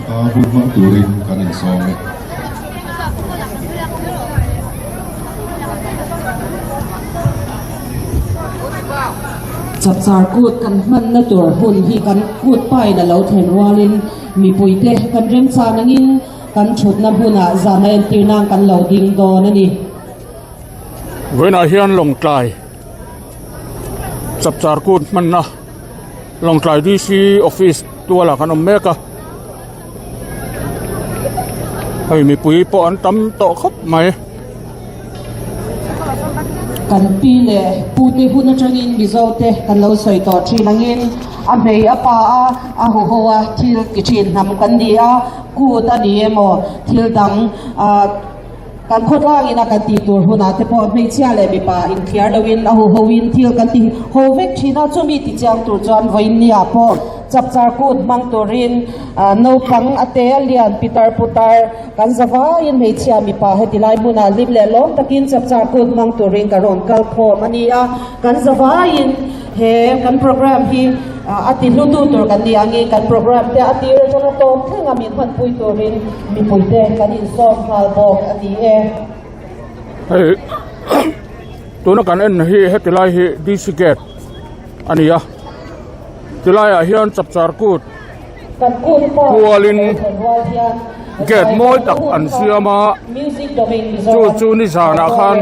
taka hun hmang turin kan insawm e. Chapchar kut kan hmanna tur hun hi kan kut pain a lo thlen rualin mipuite kan remchan angin kan thutna hmunah zahna entir nan kan lo ding dawn a ni. Vawiinah hian Lawngtlai Chapchar kut hmanna Lawngtlai DC office tualah kan awm mek a hei mipui pawh an tam tawh khawp mai. Kan pi leh pu te hun atangin Mizo te kan lo sawi tawh thin angin a hmei a pa a a huho a thil ti thin hnam kan ni a kut a ni emaw thil dang ah Kan khawtlangin a kan tih tur hunah te pawh hmeichhia leh mipa inthiar loin a huhoin thil kan ti ho vek thin a, chumi tichiang tur chuan vawiinniah pawh chapchar kut hmang turin naupang a te a lian pitar putar kan za vaiin hmeichhia mipa heti lai hmunah hlim leh lawm takin chapchar kut hmang turin ka rawn kal khawm a ni a, kan za vaiin he kan program hi A ti hlutu tur kan ni angin kan program te a tir atanga tawp thleng a min hmanpui turin mipuite kan insawm nghal bawk a ni e. Hei tuna kan en hi heti lai hi DC gate a ni a tilaiah hian chapchar kut Kualin gate mawi tak an siam a, chu chu nizanah khan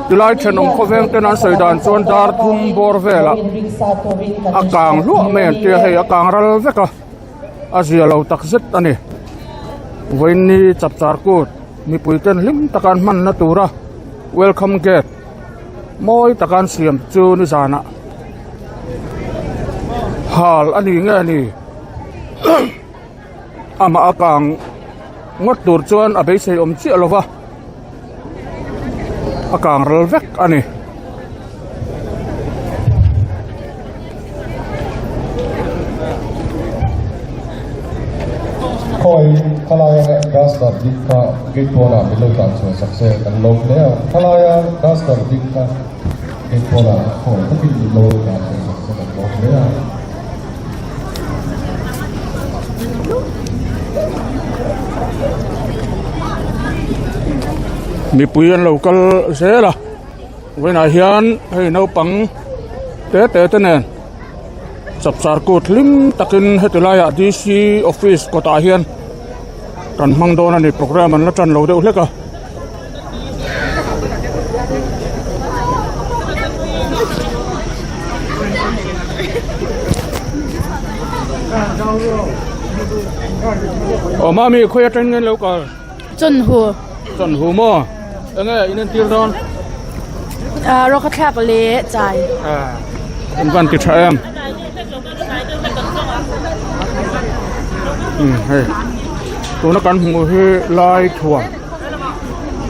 tilai thenawm khawveng ten an sawi dan chuan dar thum bawr velah a kang hluah mai an tia hei a kang ral vek a, a zia lo tak zet a ni. Vawiinni chapchar kut mipui ten hlim taka an hmanna tura welcome gate mawi taka an siam chu nizanah. Hal a ni nge ni amah a kang ngawt tur chuan a beisei awm chiah lo va a kang ral vek a ni. Khawi khalaia duster ding kha gate pawnah min lo tlan chhuah sak se kan lawm hle a, khalaia duster ding kha. Gate pawnah khawi takin min lo tlan chhuah sak se kan lawm hle a. Mipui an lo kal zel a vawiinah hian hei naupang te te te nen chapchar kut hlim takin heti laiah D_C office kawtah hian kan hmang dawn a ni program an la tan lo deuh hlek a. Aw mami khawi atang nge lo kal? Chawnhu. Chawnhu maw? Enge in entir dawn? Ah rawk a thlak leh chai. Ah in van ti tha em? Um hei tuna kan hmuh hi lai thuam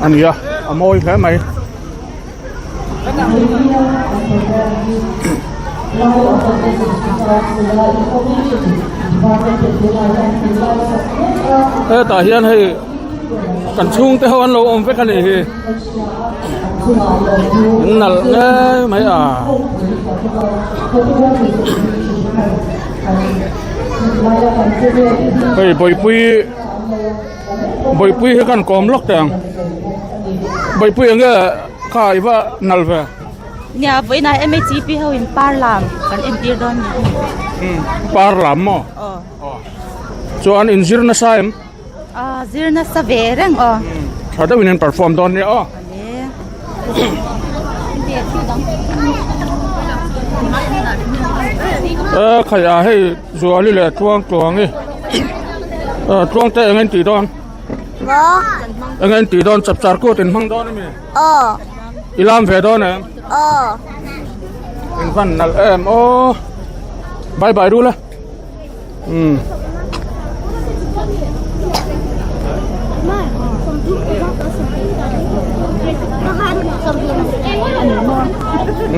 a ni a a mawi hle mai. Hetah hian hei kan chhungte ho an lo awm vek a nih hi an nalh ngei mai a. Hei bawihpui bawihpui hi kan kawm lawk teh ang bawihpui enge kha i va nal ve. Nia vawiinah MHEP ho in par lam kan entir dawn ni. Par lam maw? Aw. Chuan inzir nasa em? Aw zir nasa ve reng aw. Tha deuhin an perform dawn nia aw. E khai a hei Zuali leh Tluang Tluangi Tluang te eng an tih dawn? Eng an tih dawn chapchar kut in hmang dawn ami? Aw. I lam ve dawn em? Aw. In van nalh em aw. Bye bye ru la. Um.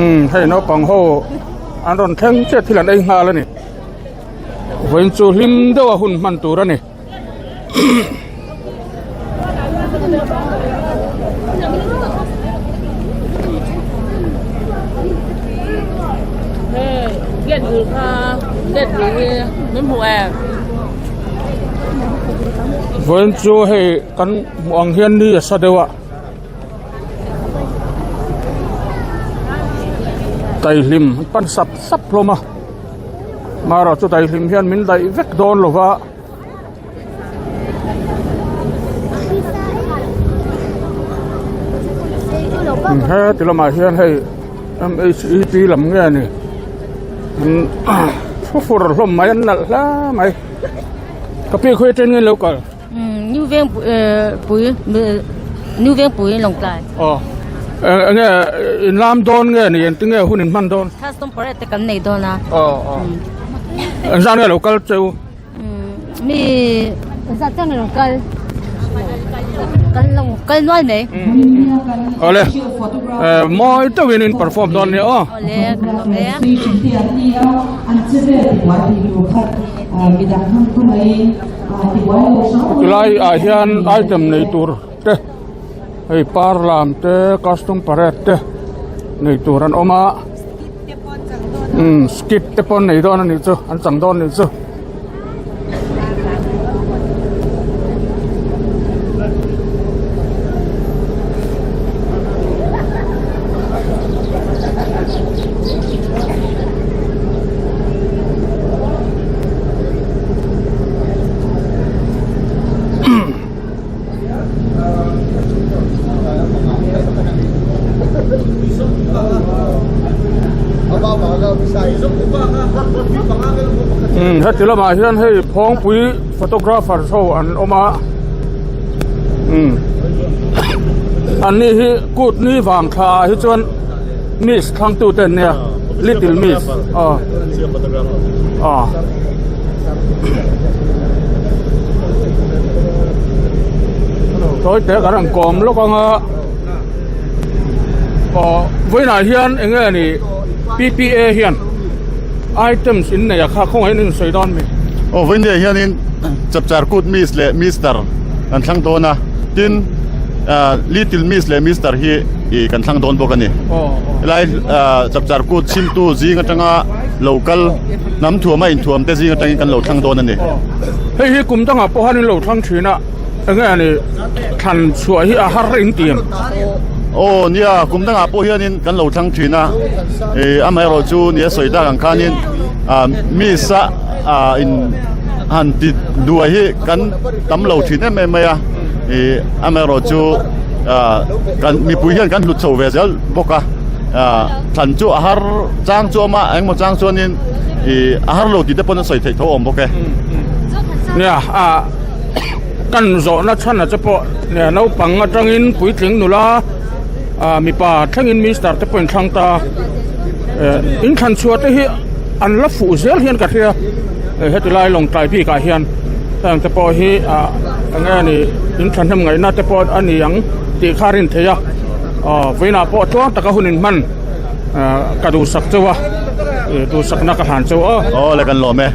Um hei naupang ho an rawn thleng chiah thil an ei nghal a ni. Vawiin chu hlim deuh a hun hman tur a ni. Vawiin chu hei kan hmuh ang hian ni a sa deuh a daihlim an pan sap sap hlawm a marawh chu daihlim hian min daih vek dawn lo va. Heti lamah hian hei mhep lam nge ni an thu fur hlawm mai an nalh hle mai ka pi khawi atangin nge lo kal New veng pui New veng pui Lawngtlai aw enge in lam dawn nge ni engtin nge hun in hman dawn custom parade te kan nei dawn a aw aw engzah nge lo kal cheu. Mi zat chang lo kal kal lo kal nual mai ole mawi tawin in perform dawn ni aw ole kan lawm e tilai ah hian item nei tur te hei par lam te custom parade te nei tur an awm a. Umm skip te pawh an nei dawn a nih chu an chang dawn a nih chu. Heti lamah hian hei phawngpui photographer ho an awm a umm an ni hi kut ni vang thla ah hi chuan miss thlangtu te an nia little miss aw aw. Tawi te kan rawn kawm lawk ang a aw vawiinah hian eng nge ni P P A hian items in nei a kha khawngaih in sawi dawn mi. Aw vawiin hianin chapchar kut miss leh mister an thlang dawn a tin ah little miss leh mister hi ih kan thlang dawn bawk a ni helai ah chapchar kut chhimtu zing atanga lo kal hnam thuama inthuam te zing atangin kan lo thlang dawn a ni. Hei hi kum dangah pawh hian in lo thlang thin a, enge a ni thlan chhuah hi a har in ti em? Aw nia, kum dangah pawh hianin kan lo thlang thin a, ih amaherawh chu nia sawi tak ang khanin ah miss a ah in han ti duai hi kan tam lo thin em em mai a, ih amaherawh chu ah kan mipui hian kan hlut chho ve zel bawk a. Ah thlan chu a har chang chu a awm a engmaw chang chuanin ih a har lo tih te pawn a sawi theih tho awm bawk e. Nia ah kan zawhna chhan a che pawh nia naupang atangin puitling nula ah mipa thlengin minister te pawhin thlang ta eh in thlan chhuah te hi an la fuh zel hian ka hria heti lai lawngtlai bikah hian heng te pawh hi ah eng nge ni in thahnem ngaihna te pawh a ni ang tih kha a rin theih a. Aw vawiinah pawh tluang taka hun inhman ka duhsak chauh a duhsakna ka hlan chauh aw. Aw le kan lawm e.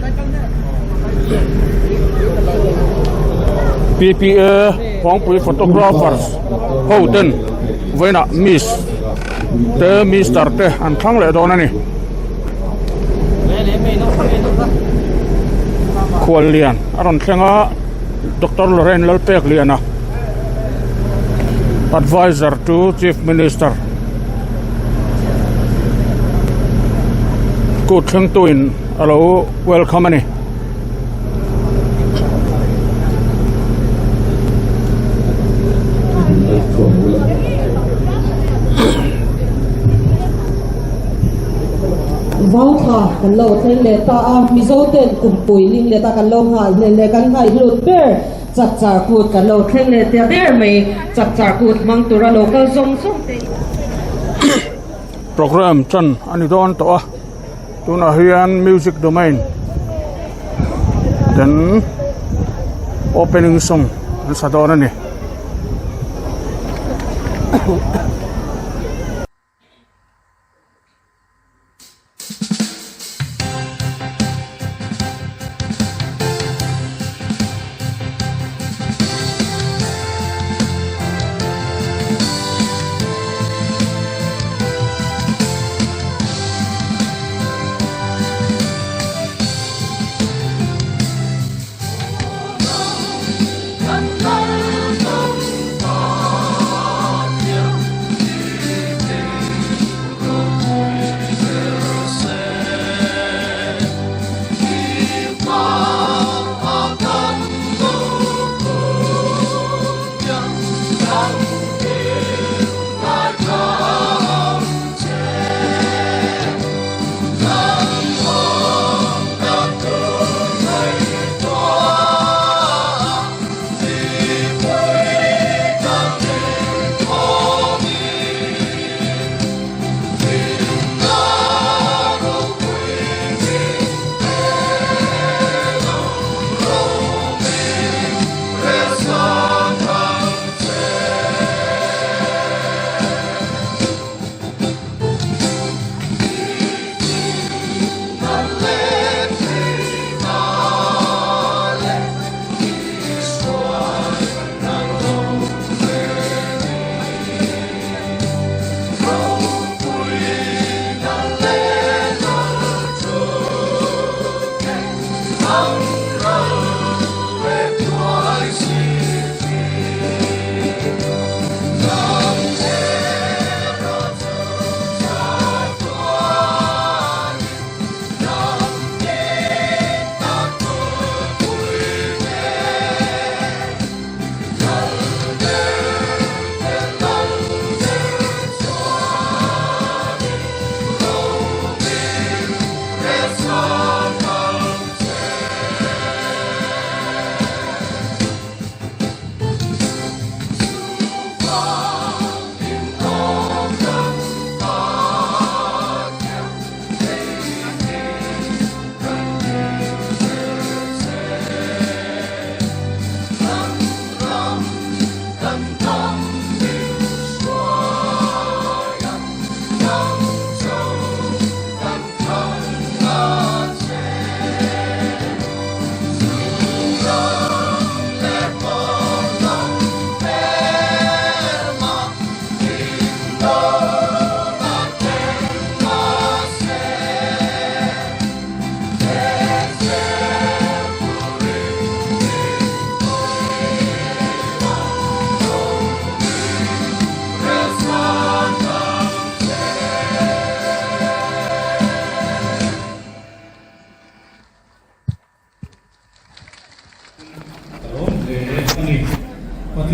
PPA Phawngpui Photographers ho ten vawiinah Miss te Mister te an thlang leh dawn a ni. Khuallian a rawn thleng a Doctor Lorrain Lalpekliana. Adviser to Chief Minister kut thlengtuin a lo welcome a ni. Vauthla kan lo thleng leh ta a, Mizo ten kumpui ling leh ta kan lo nghal hlel leh kan ngaihlut ber. Chapchar kut kan lo thleng leh tia ber mai, chapchar kut hmang tura lo kal zawng zawng te hi. Program chan a ni dawn tawh a, tunah hian music domain ten opening song an sa dawn a ni.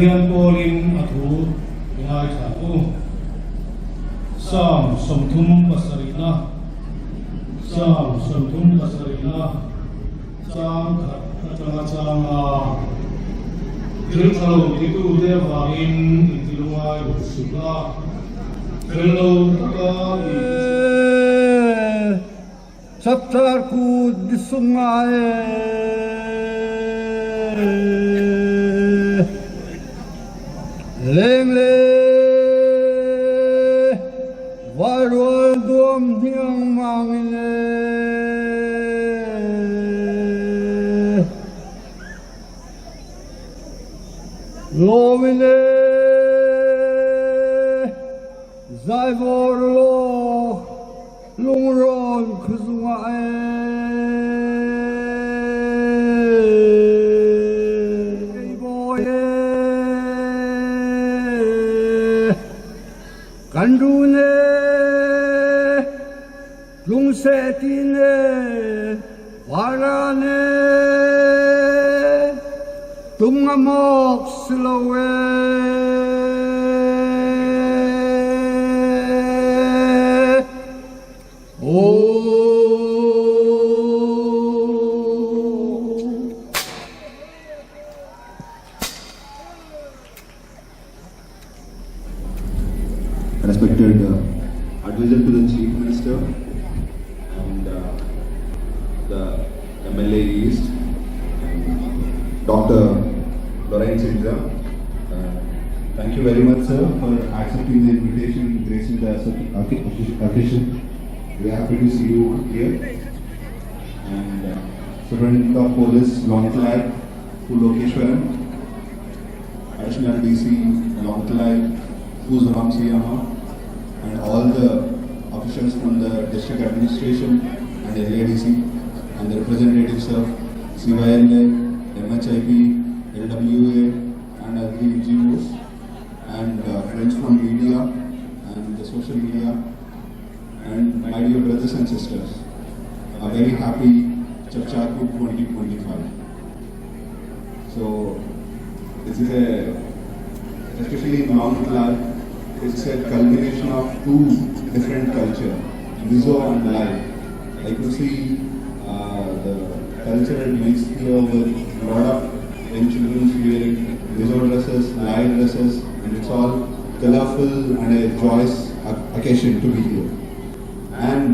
Pathian pawlin a thu i ngaithla ang u. Psalm 37na Psalm 37na chang khat atanga changa thil tha lo titute avangin intilungai hut suh la, fel lo taka i. Chapchar kut ni sung ngai e, leng le vai rual duam hniang mang in e, lawm in e, zai vawr lawk. Lungrawn khuazungah ee. Kei bawi ee. Kan run ee. Tlung seh tin ee. Varan ee. Tum ngam awk si lo ee. Respected advisor to the Chief Minister and the MLA East, and Dr. Lorraine Sindra. Thank you very much, sir, for accepting the invitation and gracing the occasion. We are happy to see you here. And Superintendent of Police, Lawngtlai, Pu Lokeshwaran, Additional DC, Lawngtlai, Pu Zoramsiama, and all the officials from the district administration and LADC, and the representatives of CYLA, MHIP, LWA, and other NGOs, and friends from media and the social media, and my dear brothers and sisters. A very happy Chapchar Kut 2025. So, this is a, especially in Lawngtlai, it's a culmination of two different culture, Mizo and Lai. I could see the cultural mix here with a lot of young children wearing Mizo dresses, Lai dresses, and it's all colorful and a joyous occasion to be here. And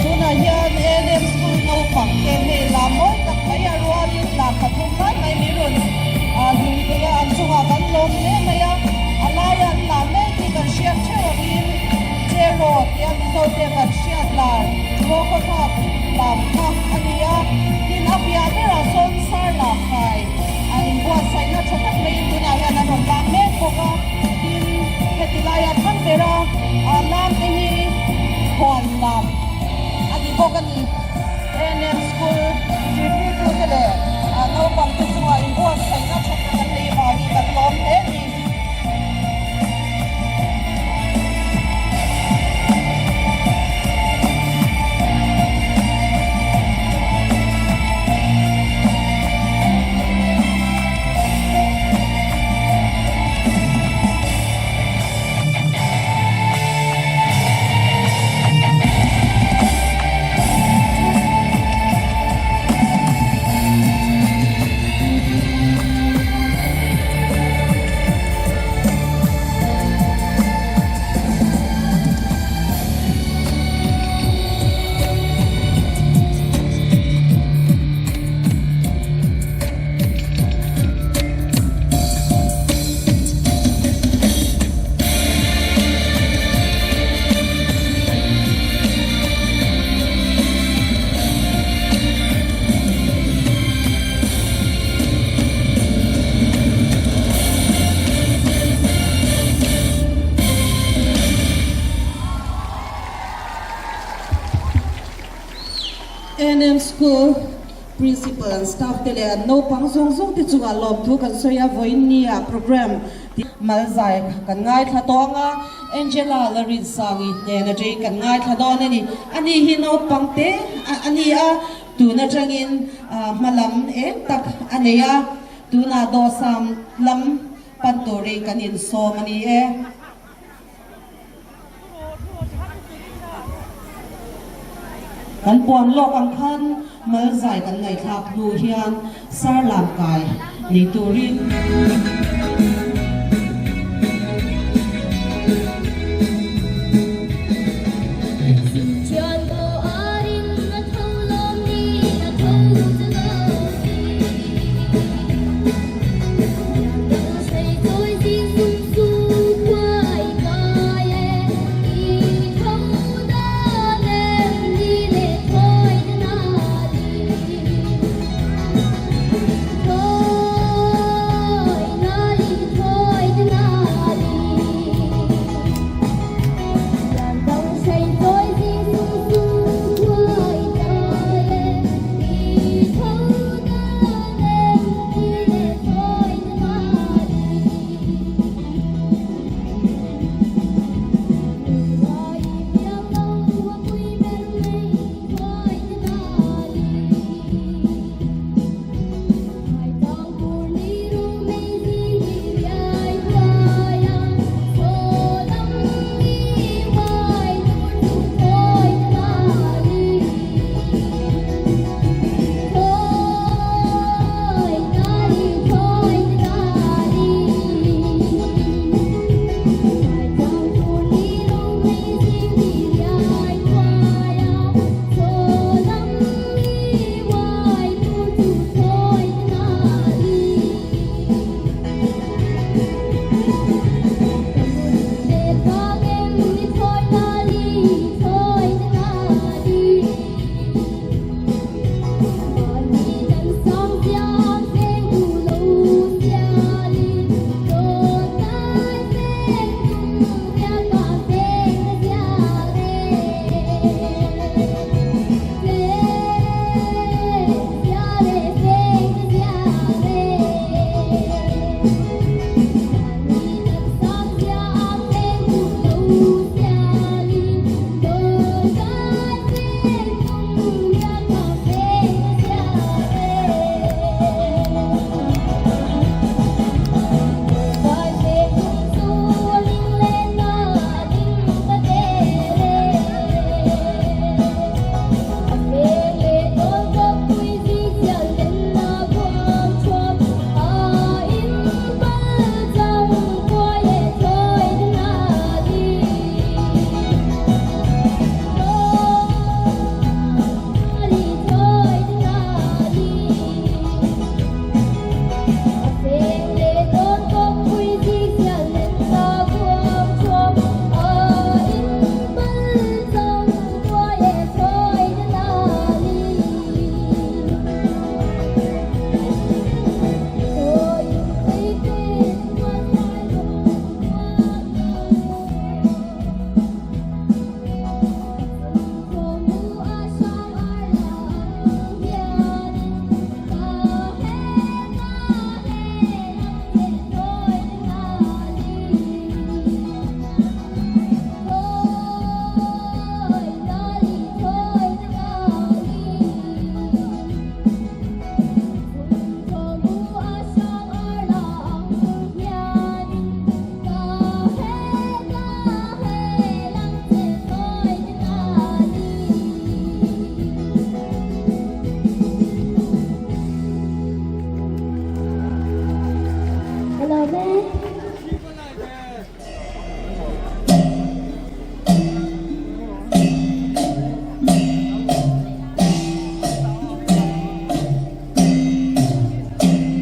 Tunah hian ANM School naupang te hei lam mawi tak mai a rualin lam pathum lai mai min rawn hlui thei a, an chungah kan lawm hle mai a, a laia an lam mek hi kan hriat theuh angin Cheraw tia Mizo te kan hriat lar Rawkawthlak lam kha a ni a, tin a piah berah sawn Sar lam kai a inbuatsaihna tha tak maiin tunah hian an rawn lam mek bawk a, tin heti laia thlang bera lam te hi huan lam a ni bawk a ni. ANM School zirtirtute leh naupang te chungah inbuatsaihna tha tak an nei vangin kan lawm hle a ni. NM School Principal and staff te leh an naupang zawng zawng te chungah lawmthu kan sawi a, vawiin nia program tih malzai kan ngaithla tawng a, Angela Larinsangi hnen atangin kan ngaithla dawn a ni. Ani hi naupang te a ni a, tun atangin hma lam eng tak a nei a, tunah dawhsam lam pan turin kan insawm a ni e. Kan puan lawk ang khan malzai kan ngaihthlak hnu hian sar lam kai nei turin.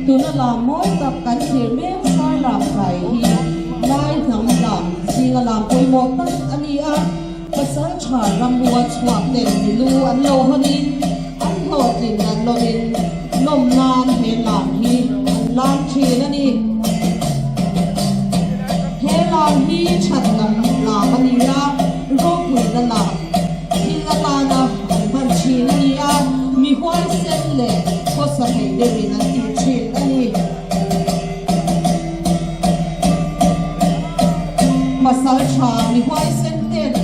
Tuna lam mawi tak kan thlir mek Sarlam kai hi Lai hnam lam zinga lam pawimawh tak a ni a, pasal tha ramua chhuak ten milu an lo hawnin an hlawhtlin an lawmin lawm nan he lam hi an lam thin a ni. He lam hi that lam lam a ni a, ropuina lam thil atana an hman thin a ni a. leh khawsa thei deuhin an ti thin a ni. Pasal tha mi huaisen ten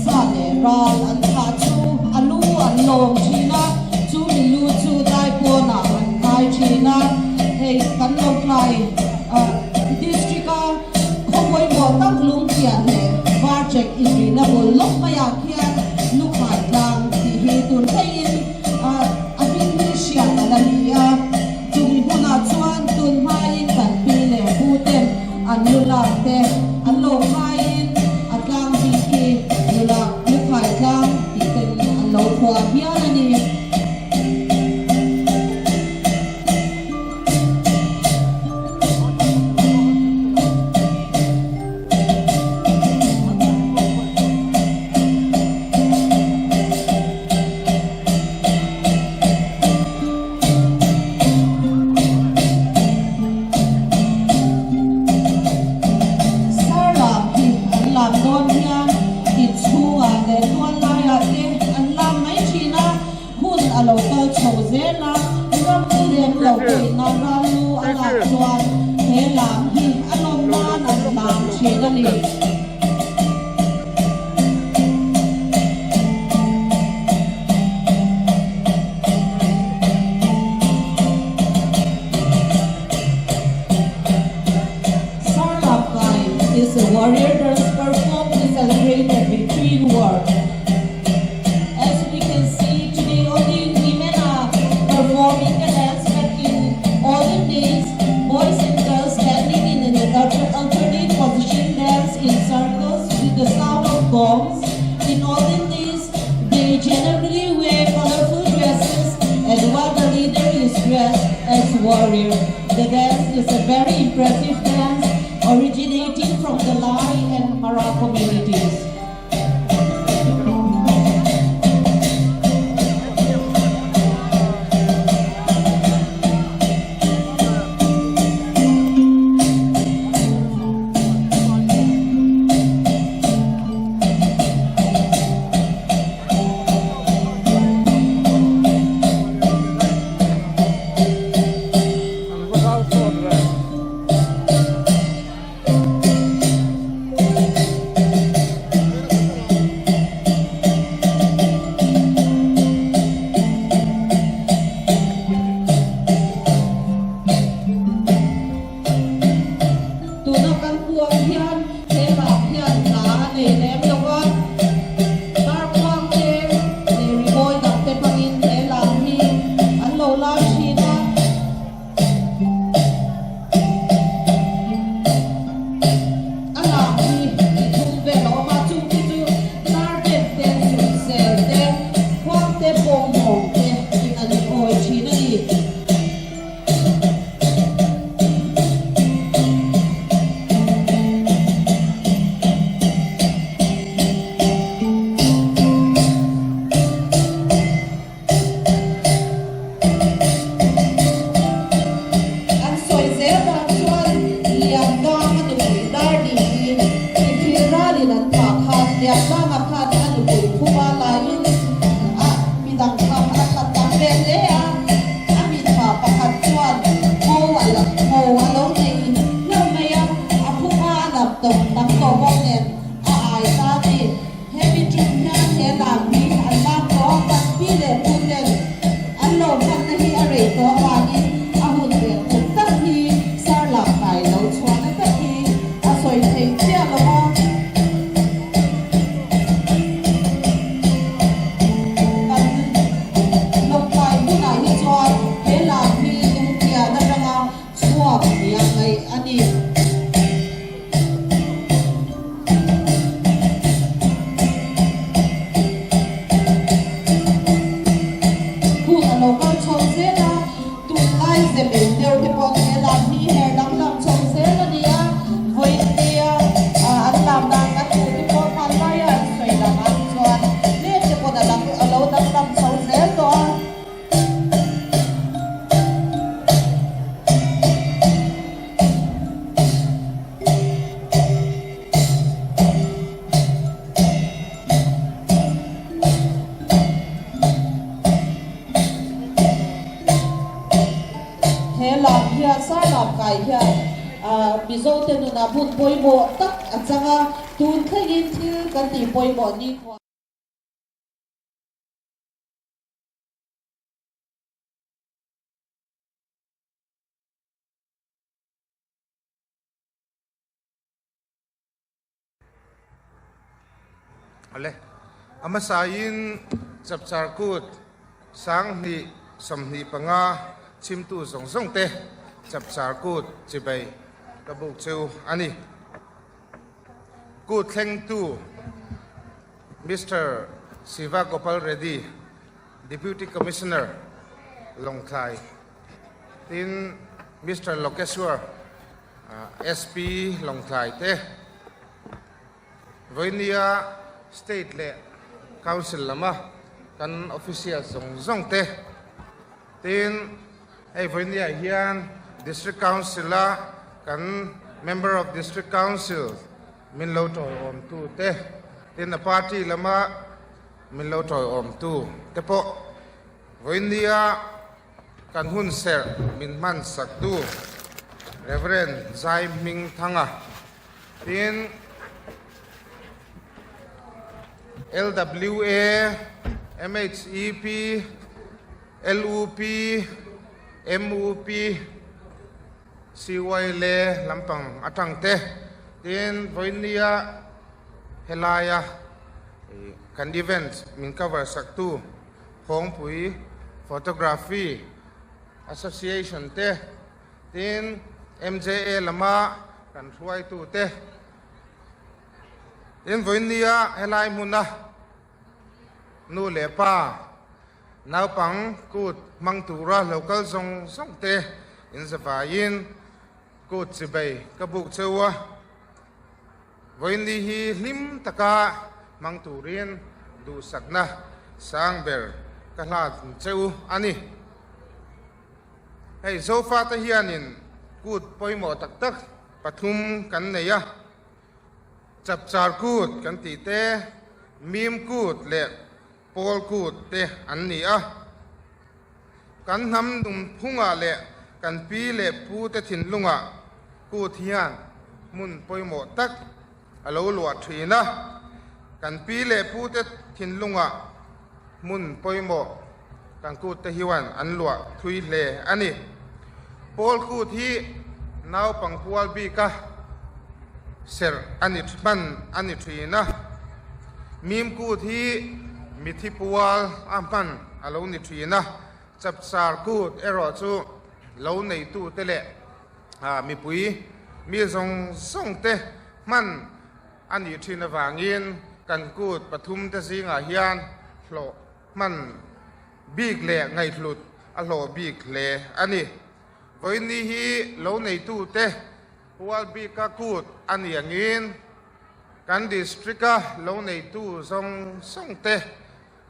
sa leh ral an thlah chu a lu an lawm thin a, chu mi lu chu dai pawnah an kai thin a. Hei kan lo tlai district a khaw pawimawh tak lungpian leh varchek inrihna bul lawk maiah khian lukhai tlang tih hi tun theihin a hming hi hriat a la ni a. Chumi hmunah chuan tun hmain kan pi leh pu ten an lu lak te an lo khaiin a tlang bik hi lu lak lu khai tlang tih ten an lo phuah hial a ni. Sarlam hi an lam dawn hian inchhungah leh tual laiah te an lam mai thin a, hun a lo kal chho zel a, ram u lem lo pawhin a ral lu a lak chuan he lam hi a lawm nan an lam thin a ni. Sarlamkai is a warrior dance performed to celebrate a victory in war. As we can see today only women are performing the dance but in olden days boys and girls standing in an alternate position dance in circles with the sound of gongs. In olden days they generally wear colorful dresses and while the leader is dressed as warrior. The dance is a very impressive dance originating from the Lai and Mara communities. Tuna kan puang hian he ram hian hna a nei lem lo a, darkhuang te leh rimawi dang te hmangin he lam hi an lo lar thin a. A lam hi i thum vel a awm a, chung te chu tar pen te, zunzel te, khuang te, pawngmawng te in an awi thin a ni. An sawi zel dan chuan Liandang a nupui dar niin Inthil ralin an thah khan Liandanga khan a nupui khuma laiin a midang kha a that tam ve hle a, a mitha pakhat chuan ngo a lo ngo a lo nei hlauh mai a, a khuma a lam tawp tam tawh bawk nen a ai ta a ni. Hemi tum hian he lam hi an lam tawh a, kan pi leh pu ten an lo hmanna hi a rei tawh avangin a hun leh kum tak hi sar lam kai lo chhuahna tak hi a sawi theih chiah lo a. Kan lawmtlai hunah hi chuan he lam hi lungtian atanga chhuak nia ngaih a ni. Hun a lo kal chho zel a, tunlai ze mel deuh te pawh he lam hi her danglam chho zel a ni a, vawiin an lam dan kan hmuh te pawh hmanlaia an sawi lam ah chuan tlem te pawn a lo danglam chho zel tawh a. Kap kai hian Mizote nunah hmun pawimawh tak a chang a, tun thlengin thil kan tih pawimawh nikhua. Ale, a hmasain Chapchar Kut 2025 chhimtu zawng zawng te Chapchar Kut chibei ka buk chu a ni. Kut thlengtu Mister Siva Gopal Reddy, Deputy Commissioner, Lawngtlai, tin Mister Lokeshwar, SP Lawngtlai te vawinia State leh Council lama kan official zawng zawng te tin hei vawinia hian District Council a kan Member of District Council min lo tawiawm tu te tin a party lama min lo tawiawm tu te pawh vawinia Kan hun serh min hman saktu Rev. Zai Hmingthanga tin LWA, MHEP, LUP, MUP, CYLA lampang atang te tin vawinia helaia kan event min cover saktu Phawngpui Photography Association te, tin MJA lama kan hruaitu te, tin vawiinnia helai hmuna nu leh pa naupang kut hmang tura lo kal zawng zawng te inzavaiin kut chibei ka buk cheu a. Vawiinni hi hlim taka hmang turin duhsakna sang ber ka hlan che u a ni. Hei Zofate hianin kut pawimawh tak tak pathum kan nei a, Chapchar kut kan tih te, Mim kut leh Pawl kut te an ni a. Kan hnam nungphungah leh kan pi leh pu te thinlungah kut hian hmun pawimawh tak a lo luah thin a. Kan pi leh pu te thinlungah hmun pawimawh kan kut te hian an luah thui hle a ni. Pawl kut hi naupang pual bika serh a ni hman a ni thin a. Mim kut hi mithi pual a hman a lo ni thin a, Chapchar kut erawh chu lo neitute leh mipui mi zawng zawng te hman a nih thin avangin kan kut pathum te zingah hian hlawh hman bik leh ngaihhlut a hlawh bik hle a ni. Vawiinni hi lo neitute pual bika kut a ni angin kan district-a lo neitu zawng zawng te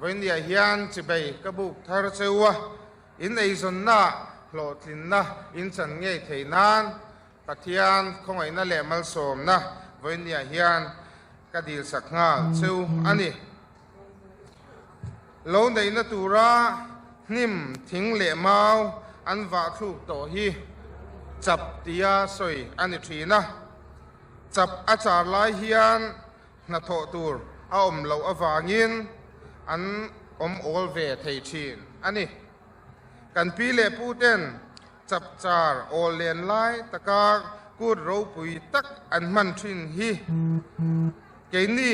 Vawinia hian chibei ka buk thar cheu a, in eizawnna hlawhtlinna in chan ngei thei nan Pathian khawngaihna leh malsawmna Vawinia hian ka dilsak nghal cheu a ni. Lo neihna tura hnim, thing leh mau an vah thluk tawh hi chap tia sawi a ni thin a, chap a char lai hian hnathawh tur a awm loh avangin an awm awl ve thei thin a ni. Kan pi leh pu ten chapchar awl len lai taka kut ropui tak an hman thin hi keini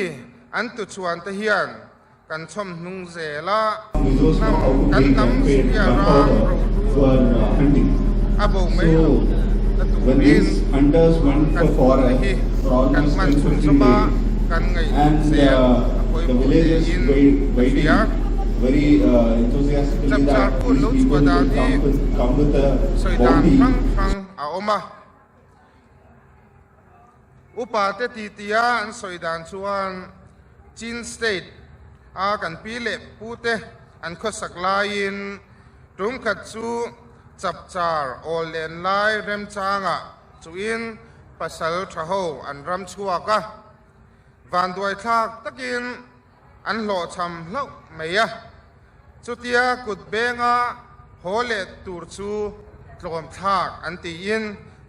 an tuchhuan te hian kan chhawm hnung zel a, hnam kan hnam zia rang rohlu a bo mai lo na turin kan kut te hi kan hman chhunzawm a, kan ngaihtuah zel a pawimawh niin ka hria. Chapchar kut lo chhuah dan hi sawi dan hrang hrang a awm a. Upa te titia an sawi dan chuan Chin State a kan pi leh pu te an khawsak laiin tum khat chu chapchar awl len lai remchangah chuin pasal tha ho an ram chhuak a, vanduai thlak takin an hlawhchham hlauh mai a, chutia kut benga haw leh tur chu tlawm thlak an tiin.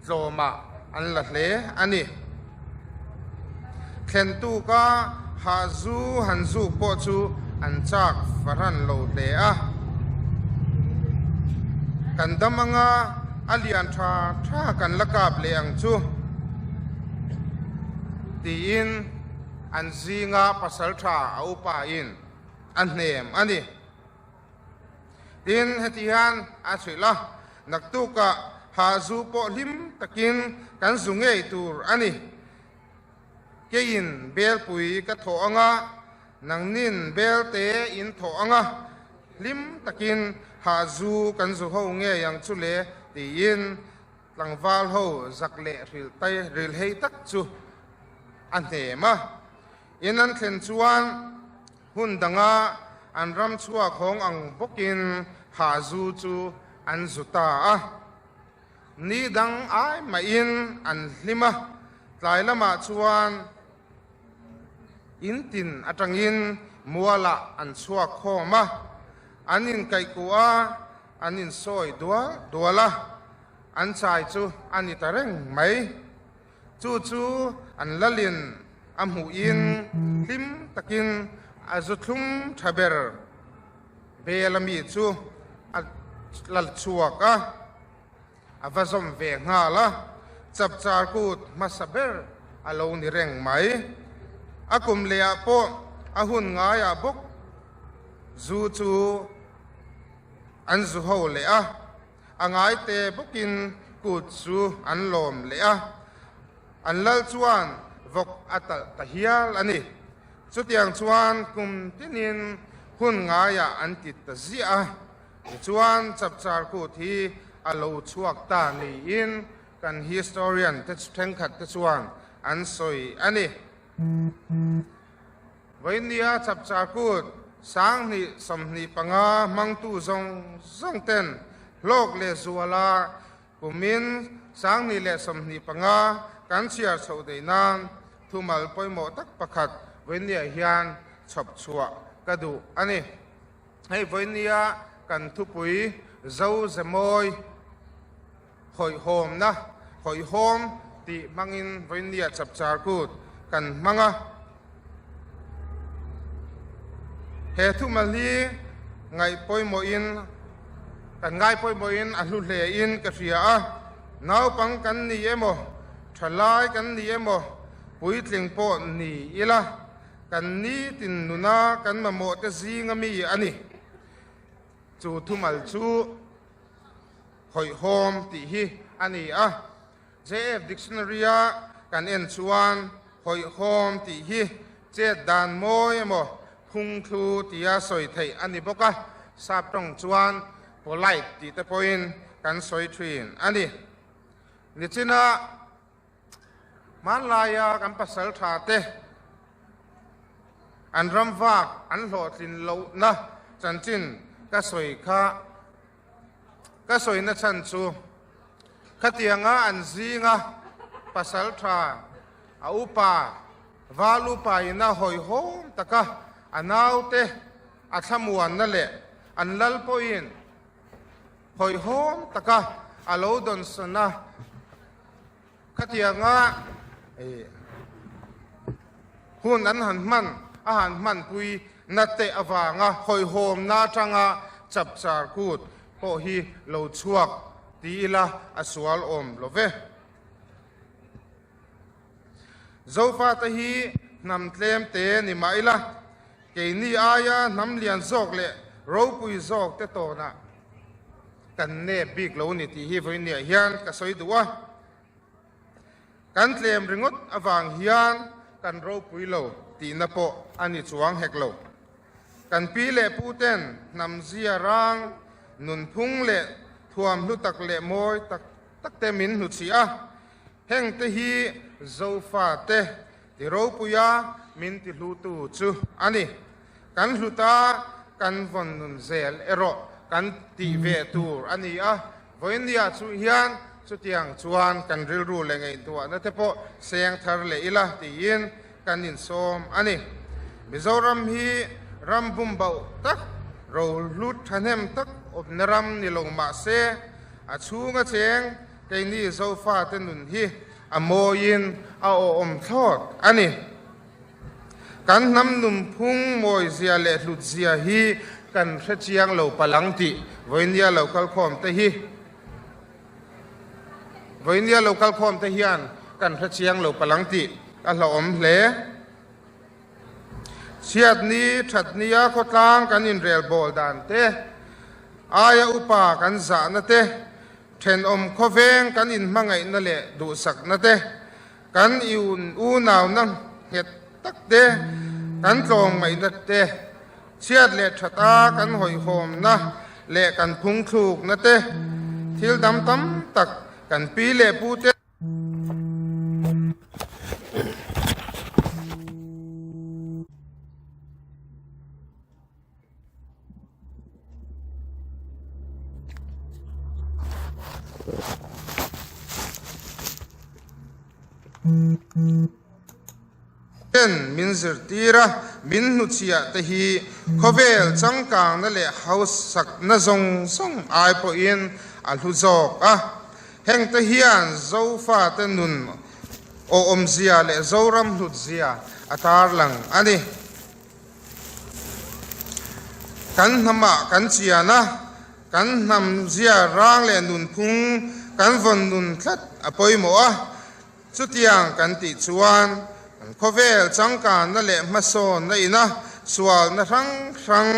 tlawmah an la hle a ni. Thlen tuka hah zu han zuk pawh chu an chak fahran lo hle a. Kan dam anga a lian tha tha kan la kap leh ang chu tiin an zinga pasal tha a upa in a hnem a ni. Tin, heti hian a hrilh a, Naktukah ha zu pawh hlim takin kan zu ngei tur a ni. Keiin belpui ka thawh anga, nangnin belte in thawh anga, hlim takin ha zu kan zu ho ngei ang chu le, tiin tlangval ho zak leh rilhei tak chu a hnem a. In an thlen chuan Hun danga an ram chhuak hawng ang bawkin ha zu chu an zu ta a. Ni dang ai mahin an hlim a, tlai lamah chuan in tin atangin mualah an chhuak khawm a, an inkaihkuh a, an insawi dual dual a, an chai chu a ni ta reng mai. Chu chu an lalin a hmuhin hlim takin a zu thlum tha ber bel a mi chu a lal chhuak a, a va zawm ve nghal a, chapchar kut hmasa ber a lo ni reng mai. A kum lehah pawh a hun ngaiah bawk zu chu an zu ho leh a. A ngaite bawkin kut chu an lawm leh a, an lal chuan vawk a talh ta hial a ni. Chutiang chuan kum tinin hun ngaiah an ti ta ziah a, tichuan chapchar kut hi a lo chhuak ta niin kan historian te thenkhat te chuan an sawi a ni. Vawinia chapchar kut 2025 hmangtu zawng zawng ten hlawk leh zuala kumin 2025 kan chhiar chhoh theih nan thumal pawimawh tak pakhat vawinia hian chhawp chhuah ka duh a ni. Hei vawinia kan thupui Zo Zemawi hawihhawmna, hawihhawm tih hmangin vawinia chapchar kut kan hmang a. He thumal hi ngaih pawimawhin kan ngai pawimawhin a hlu hlein ka hria a, naupang kan ni emaw, thalai kan ni emaw, puitling pawh ni ila, kan nitin nuna kan mamawhte zinga mi a ni. Chu thumal chu. Hawihhawm tih hi a ni a. JF Dictionary-a kan en chuan hawihhawm tih hi chet dan mawi emaw phungthlu tia sawi theih a ni bawk a, sap tawng chuan polite tih te pawhin kan sawi thin a ni. Nichina hmanlaia kan pasal tha te an ram vak an hlawhtlin lohna chanchin ka sawi kha Ka sawina chhan chu khatianga an zinga pasal tha a upa val upa in a hawihhawm taka a naute a thlamuanna leh an lal pawhin hawihhawm taka a lo dawnsawn a, khatianga hun an han hman a han hmanpui na teh avanga hawihhawmna atanga chapchar kut pawh hi lo chhuak ti ila a sual awm lo ve. Zofate hi hnam tlem te ni mah ila keini aia hnam lian zawk leh ropui zawk te tawnah kan nep bik lo ni tih hi vawinia hian ka sawi duh a. Kan tlem ringawt avang hian kan ropui lo tihna pawh a ni chuang hek lo. Kan pi leh pu ten hnam zia rang, nunphung leh thuam hlu tak leh mawi tak tak te min hnuchhih a, heng te hi Zofa te ti ropuia min ti hlutu chu a ni. Kan hluta kan vawn nun zel erawh kan tih ve tur a ni a, Vawinia chu hian chutiang chuan kan rilru leh ngaihtuahna te pawh seng thar leh ila tiin kan insawm a ni. Mizoram hi ram bum bauh tak, rohlu thahnem tak awmna ram ni lo mah se, a chhunga cheng. Keini Zofate nun hi a mawiin a awhawm thlawt a ni. Kan hnam nunphung mawizia leh hlutzia hi kan hre chiang lo palang tih vawinia lo kalkhawm te hi vawinia lo kalkhawm te hian kan hre chiang lo palang tih a hlauhawm hle. Chhiatni thatnia khawtlang kan inrelbawl dan te, aia upa kan zahna te, Thenawm khawveng kan inhmangaihna leh duhsakna te, kan unauna nghet tak te, kan tlawmngaihna te, chhiat leh thata kan hawihhawmna leh kan phungthlukna te, thil dam tam tak kan pi leh pu te. Ten min zirtir a, min hnuchhiah te hi khawvel changkangna leh hausakna zawng zawng ai pawhin a hlu zawk a. Hengte hian Zofate nun awhawmzia leh Zoram hlutzia a tarlang a ni. Kan hnamah kan chian a, kan hnam zia rang leh nunphung kan vawn nun tlat a pawimawh a, chutiang kan tih chuan kan khawvel changkanna leh hmasawnna ina sualna hrang hrang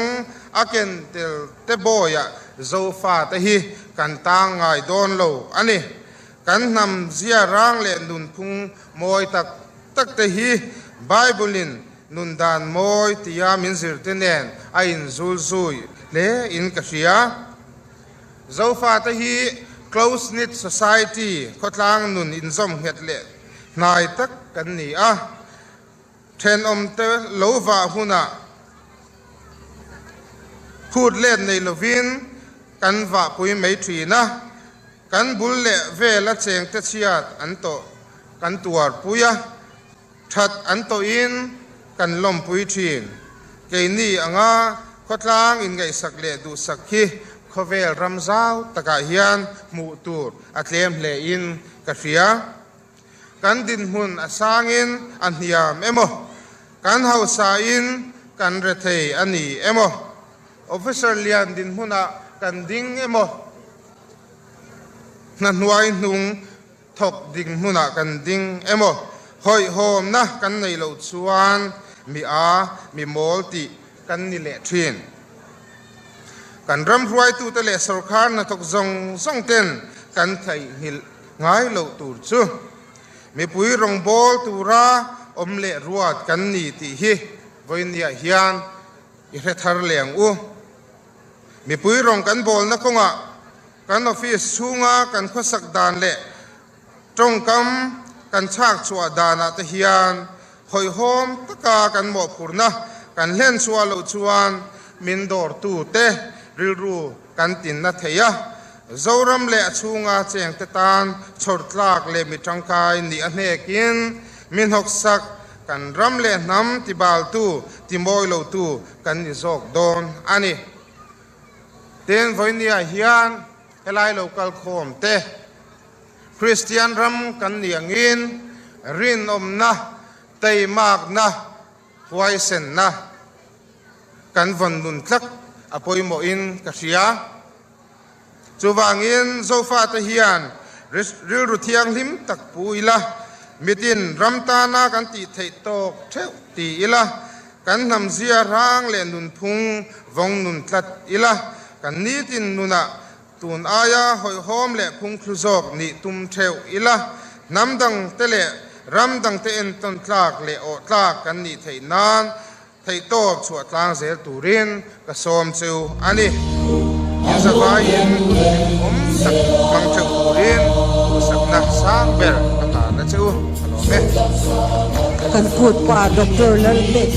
a ken tel te bawiah Zofate hi kan tang ngai dawn lo a ni. Kan hnam zia rang leh nunphung mawi tak tak te hi Bible-in Nun dan mawi tia min zirte nen a inzul zui hle in ka hria. Zofate hi close knit society khawtlang nun inzawm nghet leh hnai tak kan ni a. Thenawmte lo vah hunah phut let nei lovin kan vahpui mai thin a. Kan bul leh vela chengte chhiat an tawh kan tuarpui a. That an tawhin kan lawmpui thin. Keini anga khawtlang inngaihsak leh duhsak hi khawvel ram zau takah hian hmuh tur a tlem hlein ka hria. Kan dinhmun a sangin a hniam emaw, kan hausain kan rethei a ni emaw, officer lian dinhmunah kan ding emaw, hna hnuai hnung Thawk ding hmunah kan ding emaw, hawihhawmna kan neih loh chuan mi a, mi mawl tih kan ni leh thin. Kan ram hruaitute leh sorkar hnathawk zawng zawng ten kan theihnghilh ngai loh tur chu mipui rawngbâwl tura awm leh ruat kan ni tih hi vawinia hian i hre thar leh ang u. Mipui rawng kan bawlna kawngah kan office chhunga kan khawsak dan leh tawngkam kan chhak chhuah danah te hian hawihhawm taka kan mawhphurhna kan hlen chhuah loh chuan min dawrtute rilru kan tinna thei a. Zoram leh a chhunga chengte tan chhawrtlak leh mi tangkai nih a hnekin mi hnawksak kan ram leh hnam tibaltu, timawi lotu kan ni zawk dawn a ni. Tin, vawinia hian helai lo kal khawm te, Kristian ram kan ni angin rinawmna, teimakna, huaisenna kan vawn nun tlak a pawimawhin ka hria. Chuvangin Zofate hian rilru thianghlim tak pu ila, mitin ram tana kan tih theih tawk theuh ti ila, kan hnamzia hrang leh nunphung vawng nun tlat ila, kan nitin nunah tun aia hawihhawm leh phungthlu zawk nih tum theuh ila, hnam dangte leh ram dangte entawn tlak leh awh tlak kan nih theih nan Theihtawp chhuah tlang zel turin ka sawm chu a ni. In zavaiin hun hlimawm tak hmang theuh turin duhsakna sang ber ka hlan a che u. Ka lawm e. Kan kut pa Doctor Lalpek.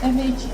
MH.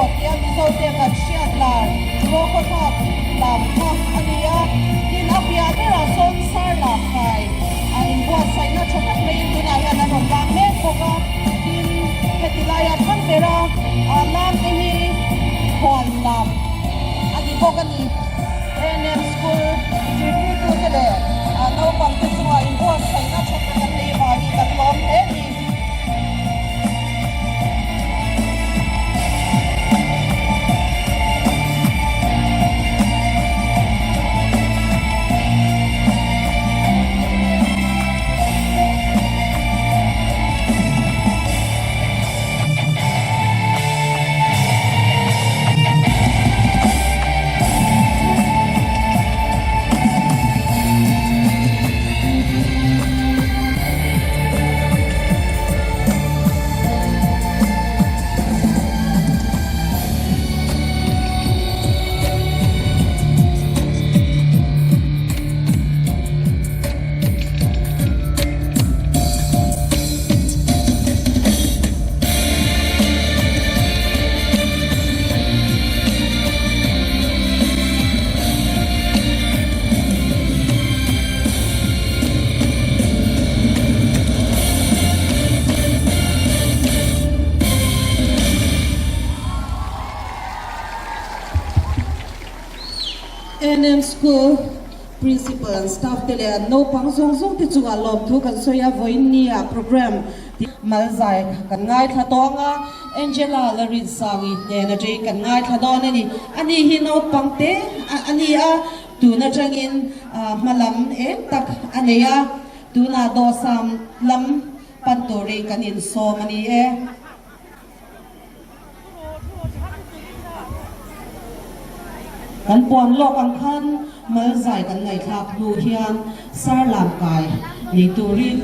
emaw tia Mizote kan hriat lar Rawkawthlak lam kha a ni a, tin a piah berah sawn sar lam kai a inbuatsaihna tha tak maiin tunah hian an rawn lam mek bawk a, tin heti laia thlang bera lam te hi huan lam a ni bawk a ni. ANM School zirtirtute leh naupangte chungah inbuatsaihna tha tak an nei vangin kan lawm hle a ni. NM School Principal and staff te leh an naupang zawng zawng te chungah lawmthu kan sawi a, vawiin nia program malzai kan ngaithla tawng a, Angela Larinsangi hnen atangin kan ngaithla dawn a ni. Ani hi naupang te a ni a, Tun atangin hma lam eng tak a nei a, tunah dawhsam lam pan turin kan insawm a ni e. Kan puan lawk ang khan malzai kan ngaihthlak hnu hian sarlam kai nei turin.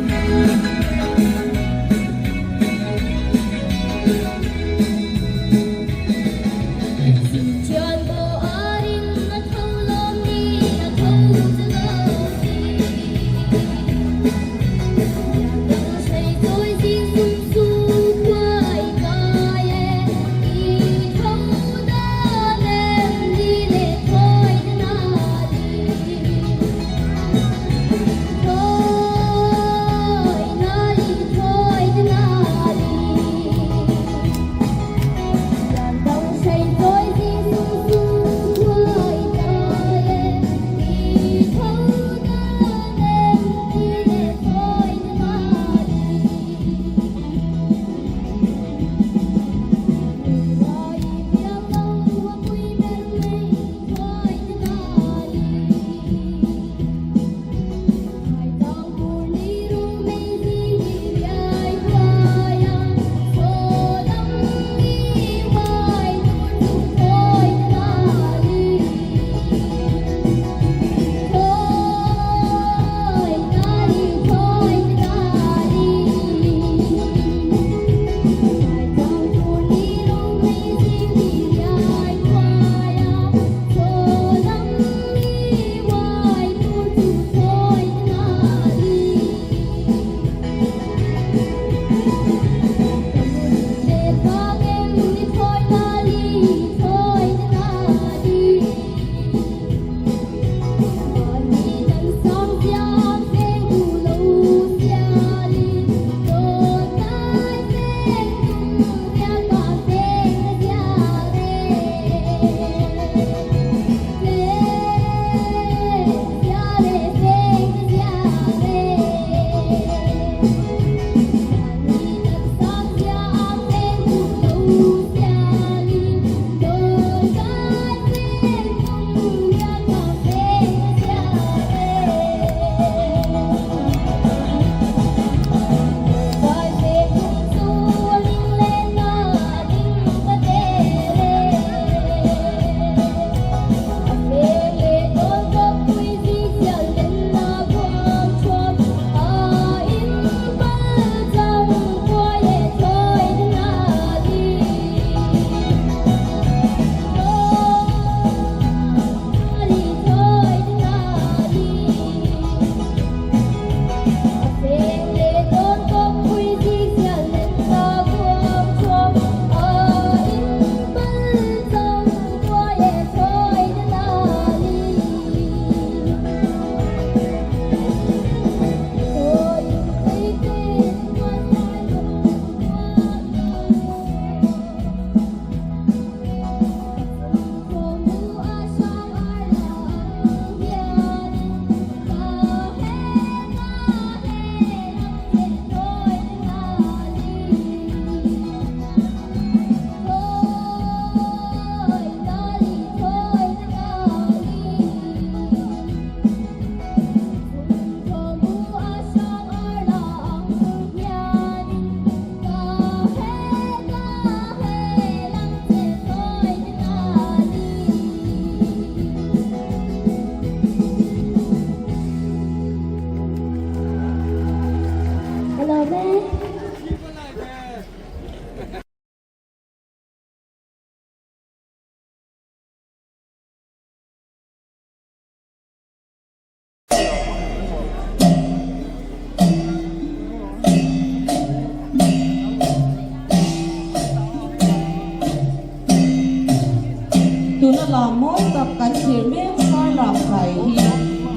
Tuna lam mawi tak kan thlir mek Sarlam kai hi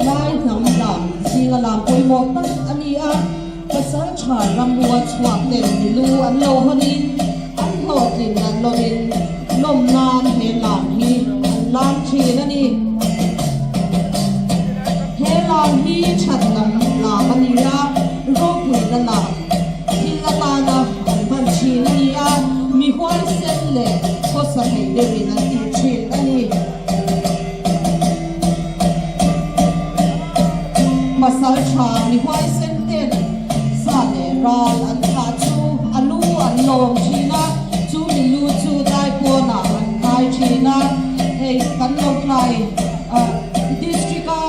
Lai hnam lam zinga lam pawimawh tak a ni a, pasal tha ramua chhuak ten milu an lo hawnin an hlawhtlin an lawmin lawm nan he lam hi an lam thin a ni. He lam hi that lam lam a ni a, ropuina lam thil atana an hman thin a ni a, mi huaisen leh khawsa thei deuhin an tih thin a ni. Pasal tha mi huaisen ten sa leh ral an thlah chu a lu an lawm thin a, chu mi lu chu dai pawnah an khai thin a, hei kan lo tlai district a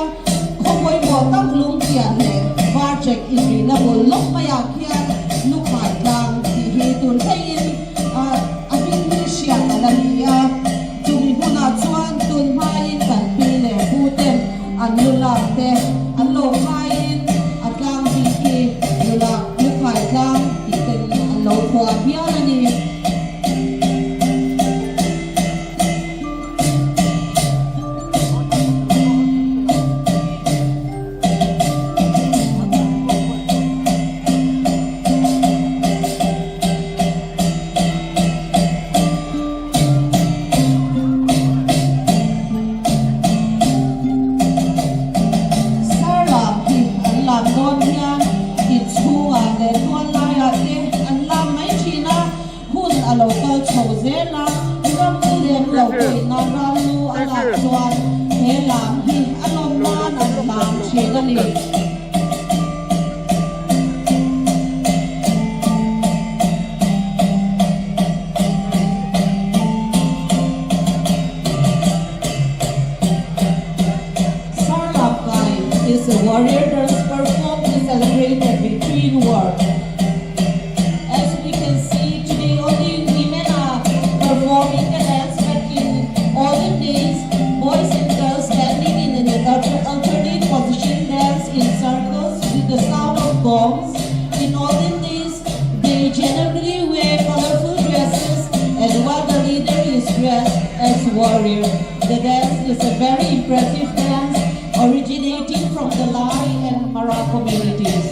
khaw pawimawh tak lungtian leh varchek inrihna bul lawk maiah khian lukhai tlang tih hi tun thlengin a hming hi hriat a la ni a. Chumi hmunah chuan tun hmain kan pi leh pu ten an lu lak te an lo khaiin a tlang bik hi lu lak lu khai tlang tih ten an lo phuah hial a ni. Sarlam hi an lam dawn hian inchhungah leh tual laiah te an lam mai thin a, hun a lo kal chho zel a, ram u lem lo pawina ral lu a lak chuan he lam hi a lawm nan an lam thin a ni. Sarlamkai is a warrior dance performed to celebrate a victory in war. As we can see today only women are performing the dance but in olden days boys and girls standing in an alternate position dance in circles with the sound of gongs. In olden days they generally wear colorful dresses and while the leader is dressed as warrior. The dance is a very impressive dance originating from the Lai and Mara communities.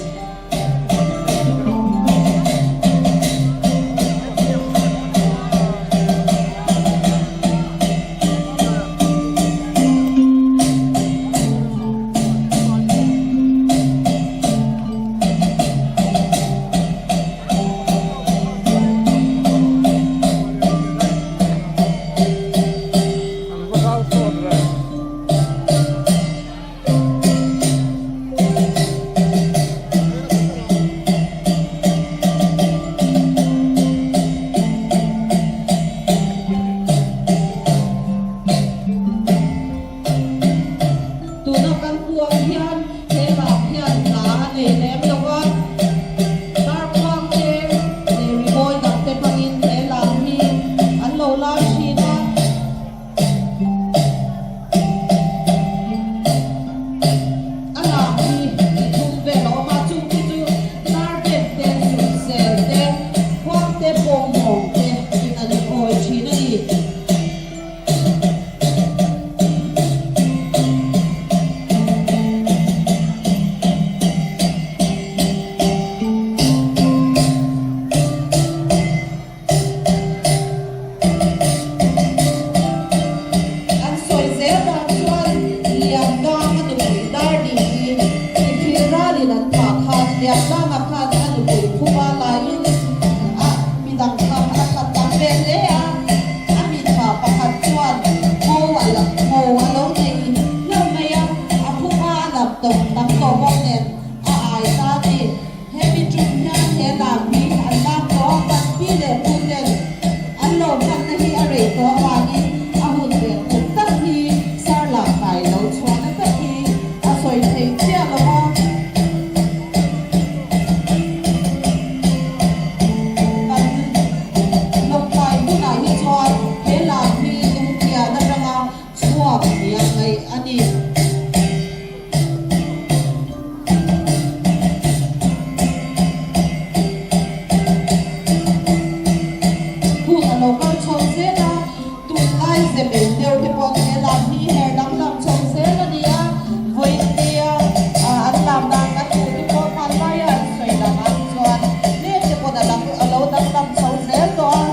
Tuna kan puang hian he lam hian hna a nei lem lo a, darkhuang te leh rimawi dang te hmangin he lam hi an lo lar thin a. A lam hi i thum vel a awm a, chung khi chu tar bem te, zun sel te, khuang te, pawngmawng te in an awi thin a ni. An sawi zel dan chuan Liandang a nupui dar ni hi Inthil ralin an thah khan Liandanga khan a nupui khuma laiin a midang kha a that tam ve hle a, a mitha pakhat chuan ngo a lo ngo a lo nei hlauh mai a, a khuma a lam tawp tam tawh bawk nen a ai ta a ni. Hemi tum hian he lam hi an lak tawh a, kan pi leh pu ten an lo hmanna hi a rei tawh avangin a hun leh kum tak hi sar lak kai lo chhuahna tak hi a sawi theih chiah lo a. Kan lawmtlai hunah hi chuan he lam hi lungtian atanga chhuak nia ngaih a ni. Hun a lo kal chho zel a, tunlai ze mil deuh te pawh he lam hi her danglam chho zel a ni a, vawiin an lam dan kan hmuh te pawh hmanlaia an sawi lam ah chuan tlem te pawn a lo danglam chho zel tawh a.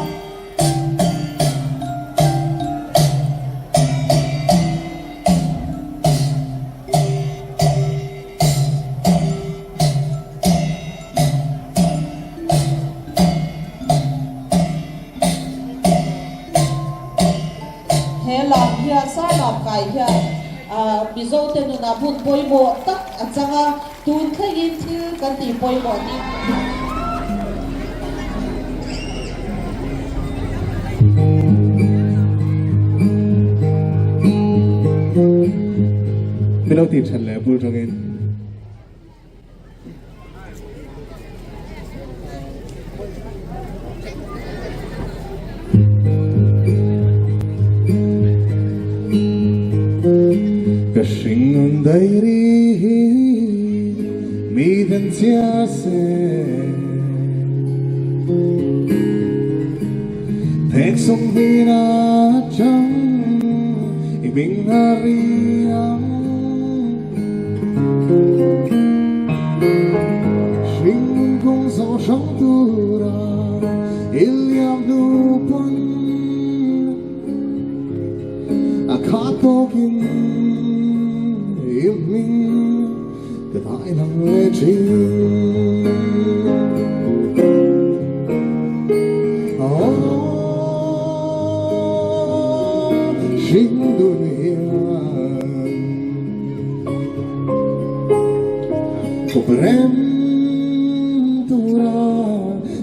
He lam hian Sarlam kai hian Mizote nunah hmun pawimawh tak a chang a, tun thlengin thil kan tih pawimawh ni. Min lo tih that leh bul tangin. Ka hringnun dairi hi mi den chia se Thek sung hina chang i bing hari ang Hringnun kawng zawh hrang tura i liam hnu pawn a khat tawkin i hming ka dai lang leh thin. Aw hringnun hian Kawp rem tura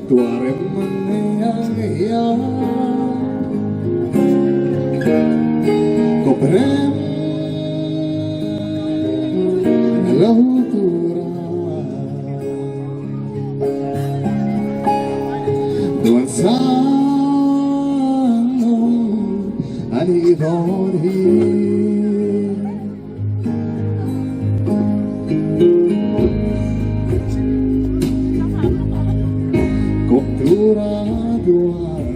tua rem an nei ang hian Kawp rem lo tura Duan sang awm a nih dawn hi. Kawp tura duan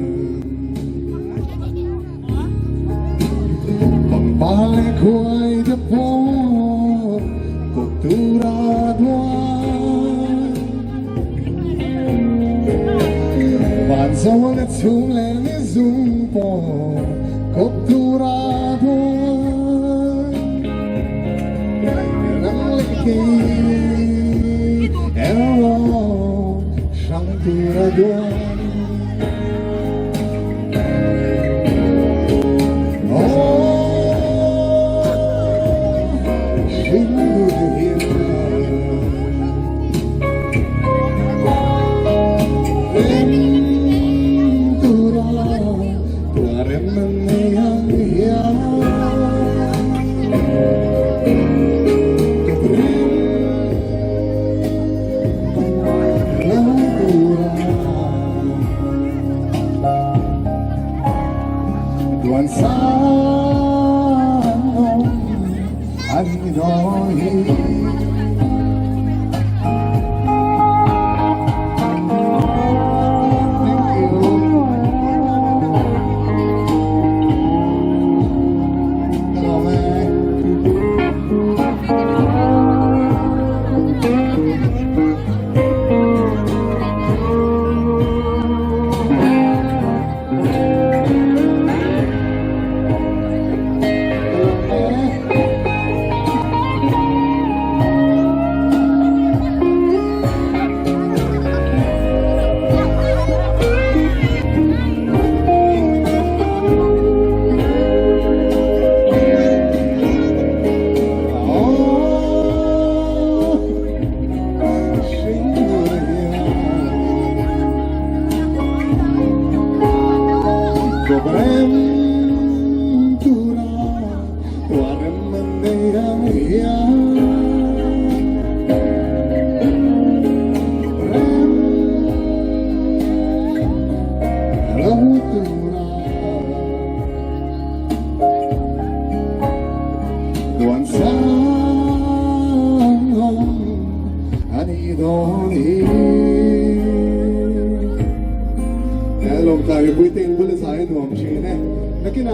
pangpar leh khuai te pawh kawp tura duan van zawl leh chhum leh ni zung pawh kawp tura duan nang leh kei erawh hrang tura duan. Duan sang awm a ni dawn hi. Thank you. Ka lawm e.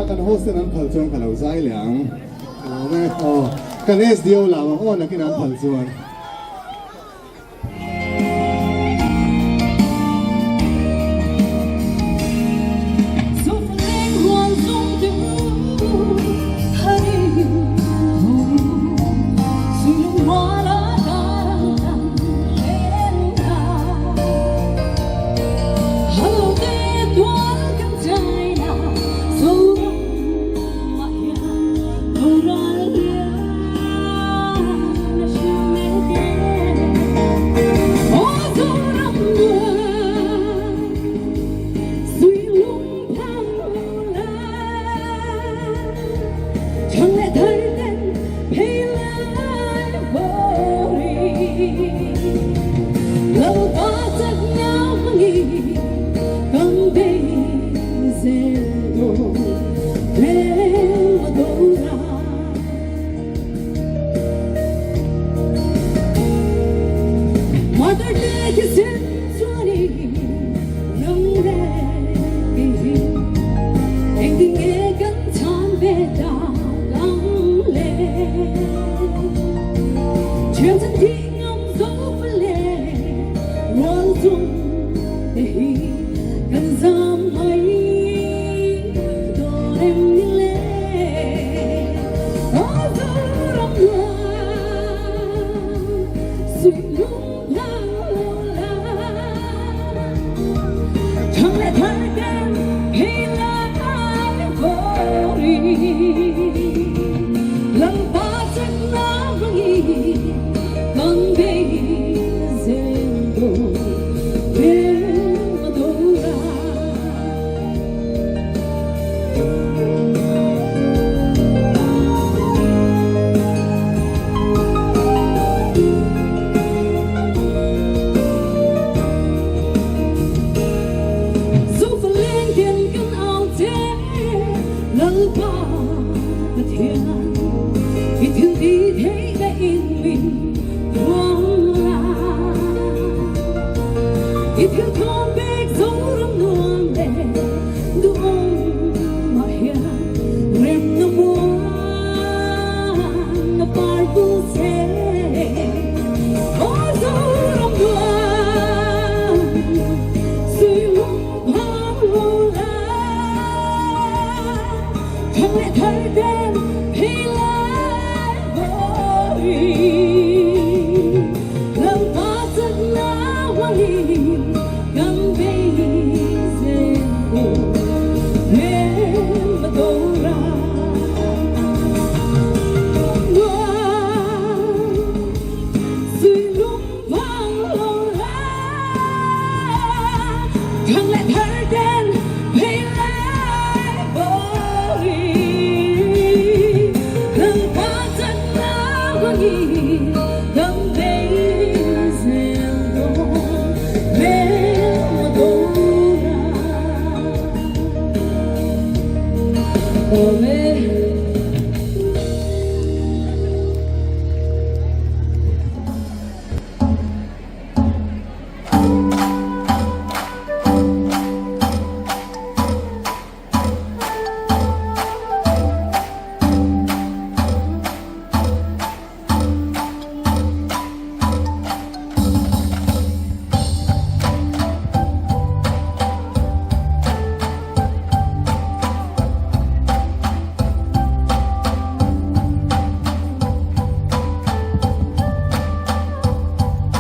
kan host ten an phal chuan ka lo zai leh ang. Ka lawm e. Aw, kan SDO lam ang aw nakin an phal chuan.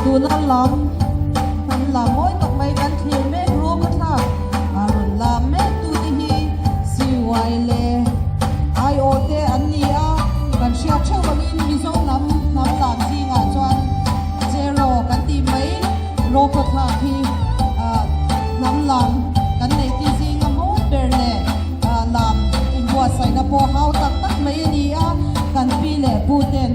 Tuna lam hnam lam mawi tak mai kan thlir mek rawng a thlak a rawn lam mek tu te hi CY leh IO te an ni a, kan hriat theuh angin Mizo hnam hnam lam zingah chuan Cheraw kan tih mai rawng a thlak hi hnam lam kan neih ti zinga mawi ber leh lam inbuatsaihna pawh hau tak tak mai a ni a, kan pi leh pu ten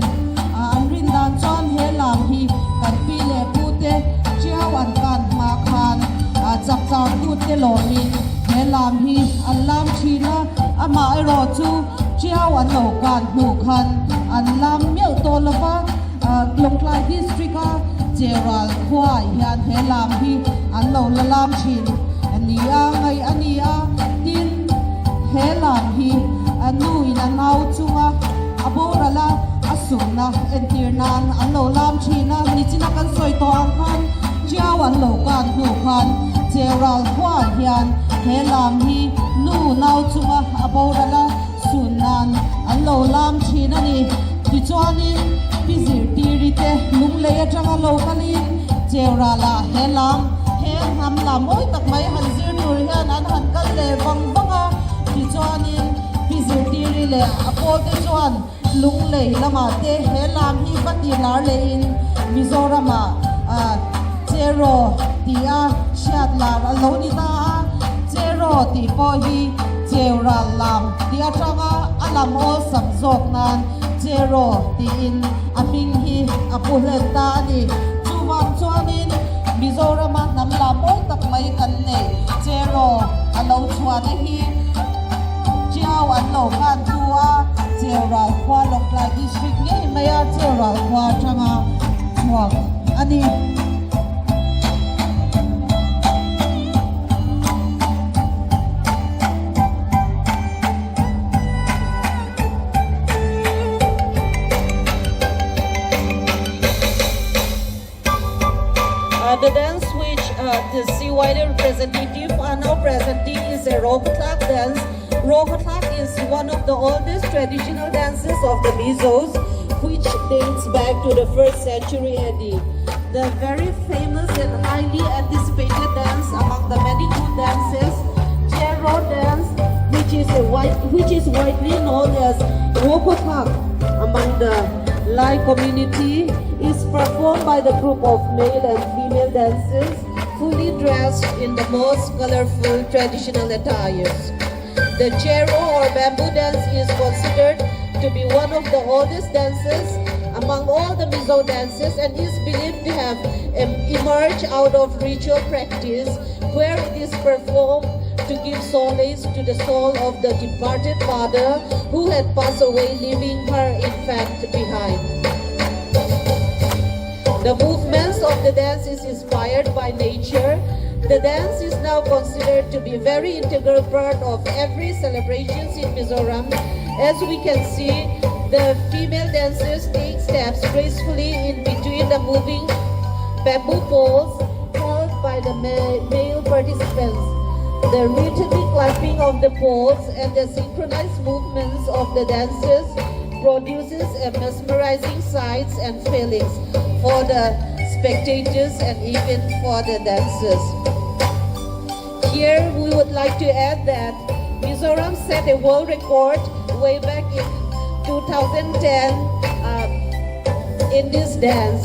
an rin dan chuan he lam hi kan pi leh pu te tiau an kan hma khan chak char tu te lawmin he lam hi an lam thin a, amah erawh chu tiau an lo kan hnu khan an lam miauh tawh lo va, Lawngtlai District a Cheral khuaah hian he lam hi an lo la lam thin a ni a, ngaih a ni a, tin. He lam hi a nu in a nau chunga a boral a, a sumna entir nan an lo lam thin a, nichina kan sawi tawh ang khan Tiau an lo kan hnu khan Cheural khuaah hian he lam hi nu nau chunga a boral a sun nan an lo lam thin a ni. Tichuanin Pi Zirtiri te lunglei atanga lo kalin Cheuralah he lam he hnam lam mawi tak mai han zir tur hian an han kal leh vang vang a. Tichuanin Pi Zirtiri leh a pawlte chuan Lunglei lamah te he lam hi va ti lar lehin Mizoramah Cheraw tia hriat lar a lo ni ta a. Cheraw tih pawh hi Cheural lam tih atanga a lam awlsam zawk nan Cheraw tiin a hming hi a pu hlen ta a ni. Chuvang chuanin Mizorama hnam lam mawi tak mai kan neih Cheraw a lo chhuahna hi Tiau an lo khan thu a, Cheural khua Lawngtlai District ngei maia Cheural khua atanga chhuak a ni. The dance which the CYD representative are now presenting is a Rokhatlak dance. Rokhatlak is one of the oldest traditional dances of the Mizos, which dates back to the 1st century AD. The very famous and highly anticipated dance among the many good dances, Cheraw dance, which is, a white, which is widely known as Rokhatlak among the Lai community, is performed by the group of male and female dancers fully dressed in the most colorful traditional attires. The Cheraw or bamboo dance is considered to be one of the oldest dances among all the Mizo dances and is believed to have emerged out of ritual practice where it is performed to give solace to the soul of the departed father who had passed away, leaving her infant behind. The movements of the dance is inspired by nature. The dance is now considered to be very integral part of every celebrations in Mizoram. As we can see, the female dancers take steps gracefully in between the moving bamboo poles held by the male participants. The rhythmic clapping of the poles and the synchronized movements of the dancers produces a mesmerizing sights and feelings for the spectators and even for the dancers. Here we would like to add that Mizoram set a world record way back in 2010 in this dance.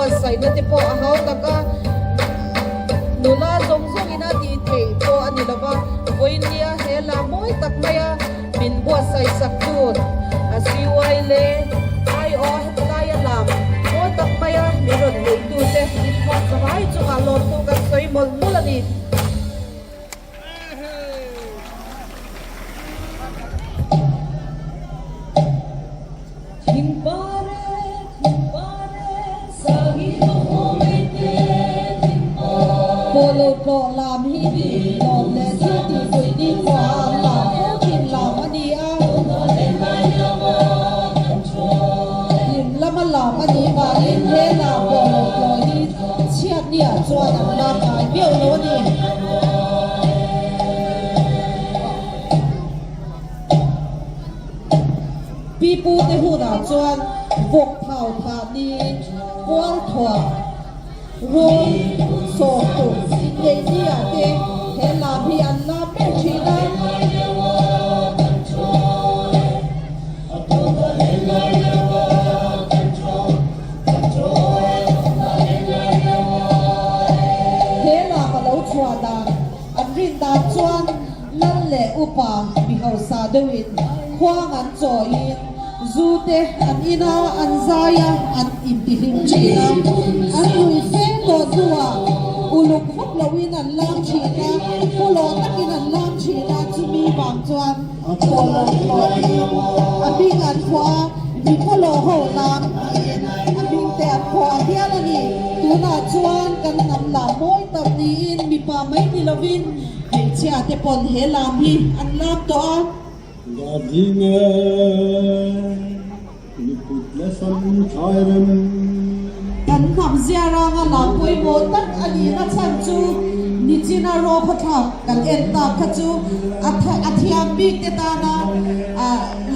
buatsaihna te pawh a hau tak a, nula zawng zawngin a tih theih pawh a ni lo va, vawiinnia he la mawi tak maia min buatsaih sak tu a CY leh IO hetilaia lam mawi tak maia min rawn hmuhtute inkhawm zavai chungah lawmtu kan sawi mawlh mawlh a ni. Pawh lo tlawh lam hi lawm leh thil tih pui ni khua an lam fo thin lam a ni a. Hlim lama lam a nih vangin he lam pawh lo tlawh hi chhiat ni ah chuan an lam ngai miauh lo a ni. Pipu te hunah chuan vawk thau thah ni pual thuah rawn sawm tum inneih ni ah te he lam hi an lam ber thin a. He lam a lo chhuah dan an rin dan chuan Lal leh upa mi hausa deuhin khuang an chawiin zu te an in a, an zai a, an intihlim thin a. An lui feng tawh hnuah uluk vak loin an lam thin a, pawlawh takin an lam thin a, chumi vang chuan pawlawh hlawhin a hming an phuah a, mi pawlawh ho lam tiin a hming te an phuah hial a ni. Tunah chuan kan hnam lah mawi tak niin mipa mai ni lovin, Hmeichhia te pawn he lam hi an lam tawh a. Ding e, miput le sam thlai rem. Kan hnam ziaranga lam pawimawh tak a nihna chhan chu nichina rawkhawthlak kan en tak kha chu a thiam bik te tana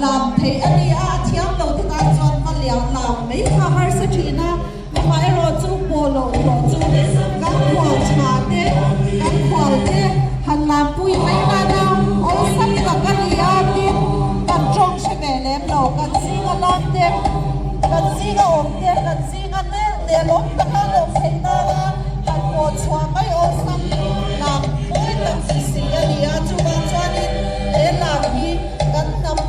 lam theih a ni a, a thiam lo te tan chuan va liam lam mai kha harsa thin a. Amaherawh chu pawlawh tawh chu kan khual tha te, kan khual te han lampui mai nana awlsam tak a ni a, tin kan tawng hre ve lem lo, kan zinga lam te, kan zinga awm te, kan zinga nel nel awm taka an awm theih nana han pawh chhuah mai awlsam lam mawi tak si si a ni a, chuvang chuanin he lam hi kan hnam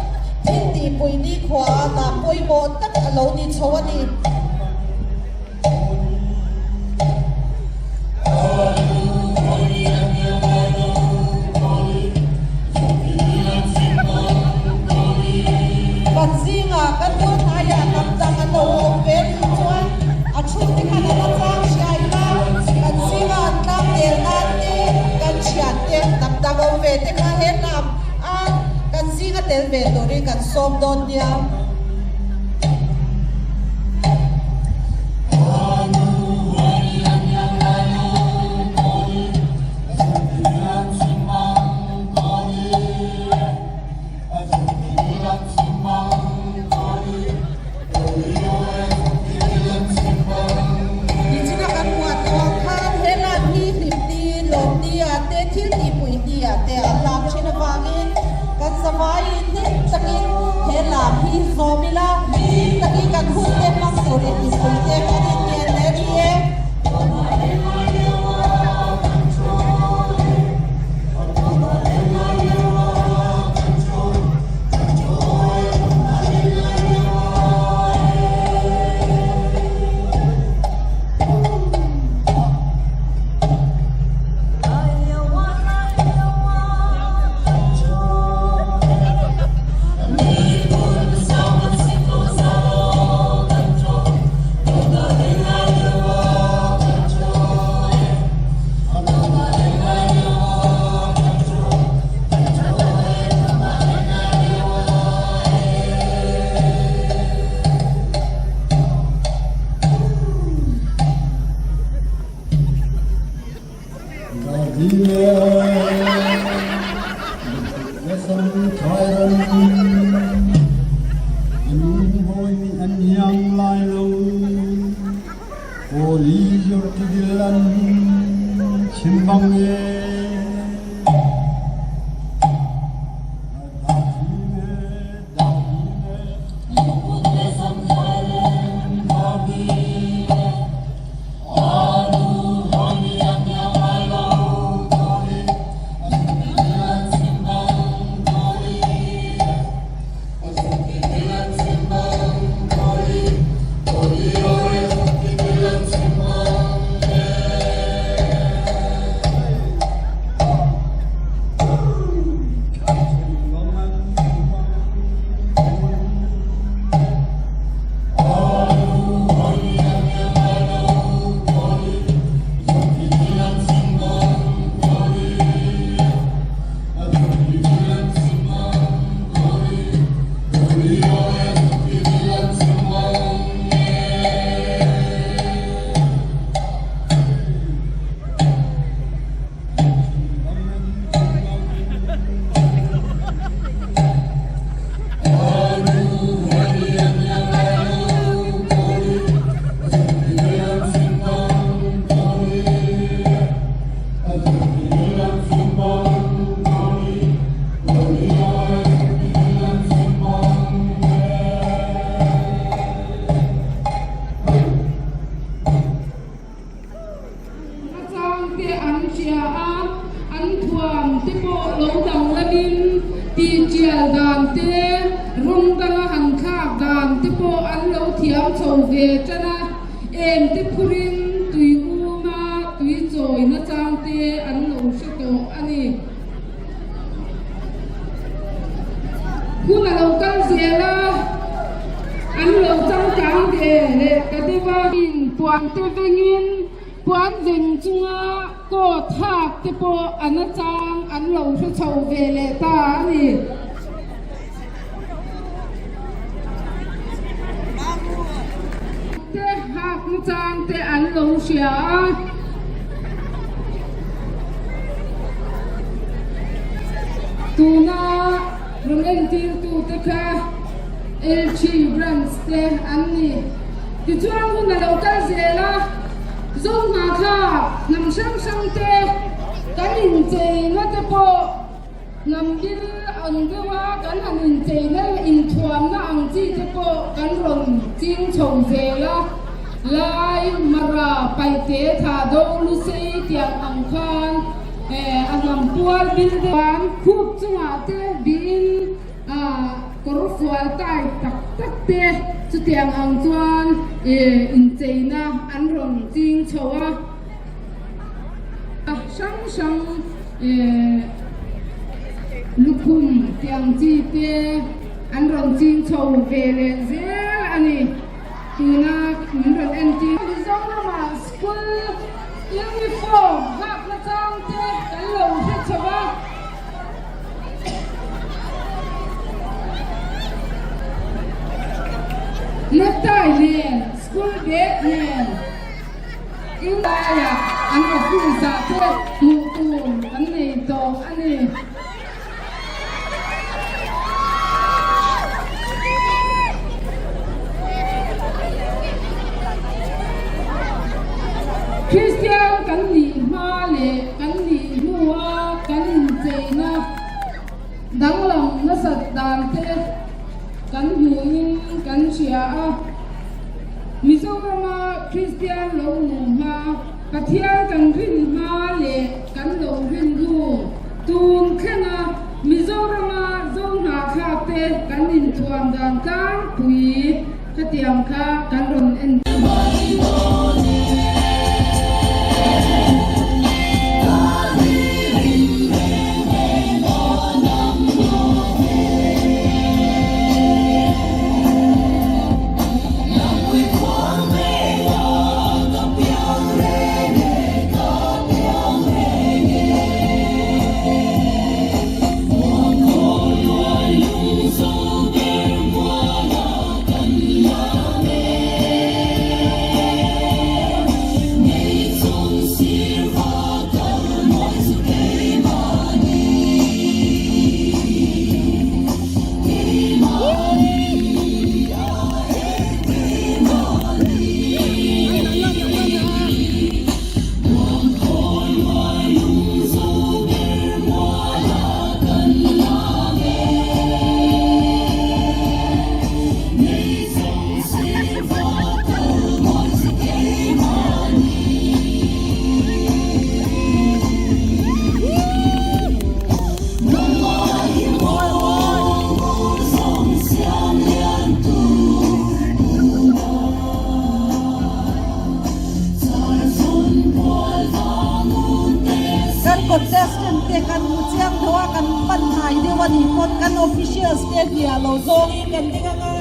thil tihpui nikhua a lam pawimawh tak a lo ni chho a ni. Kan zingah kan bul hnaiah hnam dang an lo awm ve tih chuan a chhungte khan an la chang hria ila, kan zingah an tlang del nan te, kan thiante hnam dang awm ve te kha he hnam a kan zinga tel ve turin kan sawm dawn nia. Nichina kan buat tawh ang khan he lam hi hlimni, lawmni ah te, thil tihpuihni ah te an lam thin avangin kan zavaiin hlim takin he lam hi zawm ila, hlim takin kan hun te hmang turin mipui te kan inngen leh a ni e. sial dan te, rawng danga han thlak dan te pawh an lo thiam chho ve tan a, em te phurin tui uma tui chawi nachang te an lo hre tawh a ni. Hun a lo kal zel a, an lo changkang ve leh ta deuh a. In puan te vengin puan veng chunga coat hak te pawh a nachang an lo hre chho ve leh ta a ni. Te hak nachang te an lo hria a. Tuna rawn entirtute kha LG Branch te an ni. Tichuan hun a lo kal zel a, Zohnahthlak hnam hrang hrang te kan incheina te pawh hnam bil ang deuha kan han incheina inthuamna ang chi te pawh kan rawn ching chho zel a. Lai, Mara, Paite, Thado, Lusei tiang ang khan a hnam pual bil deuh an khup chungah te bihin kawr fual tai tak tak te chutiang ang chuan incheina an rawn ching chho a. Hrang hrang lukhum tiang chi te an rawn ching chho ve leh zel a ni. Tuna min rawn entir. Mizoramah school uniform hak nachang te kan lo hre chho a. Necktie nen, school bag nen inlaiah an office ah te hmuh tur kan nei tawh a ni. Kristian kan nih hma leh kan nih hnua kan incheina danglam nasat dan te kan hmuhin kan hria a. Mizorama Kristian lo luh hma, Pathian kan rin hma leh kan lo rin hnu, Tun thlenga Mizorama Zohnahthlak te kan inthuam dan tlangpui khatiang kha kan rawn en. Kan contestant te kan hmu chiang deuh a, kan pan hnai deuh a nih pawn kan officials te hliah lo zawngin kan ding ang a,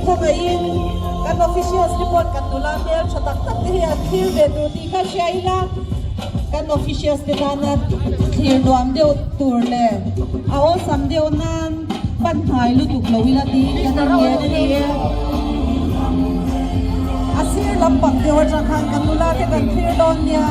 khawngaihin kan officials te pawn kan nula hmel tha tak tak te hi an thlir ve tur tih kha hria ila, kan officials te tana thlir nuam deuh tur leh a awlsam deuh nan. Pan hnai lutuk lo ila tiin kan in ngen a ni e. A sir lampang deuh atang khan kan nula te kan thlir dawn nia.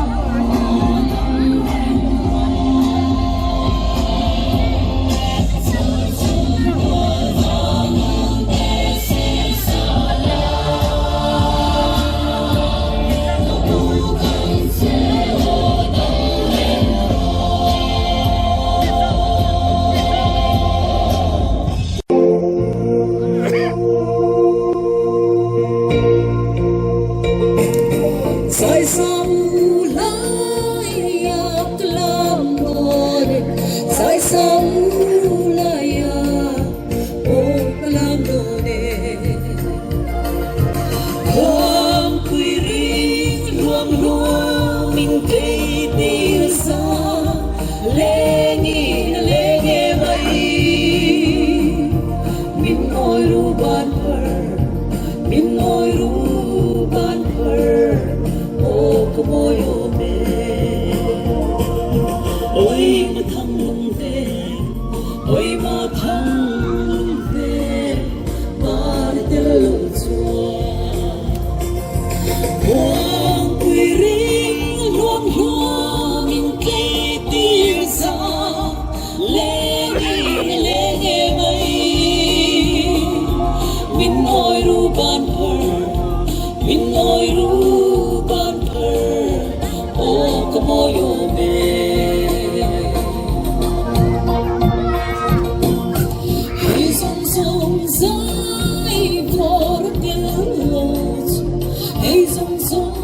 Hei zawng zawng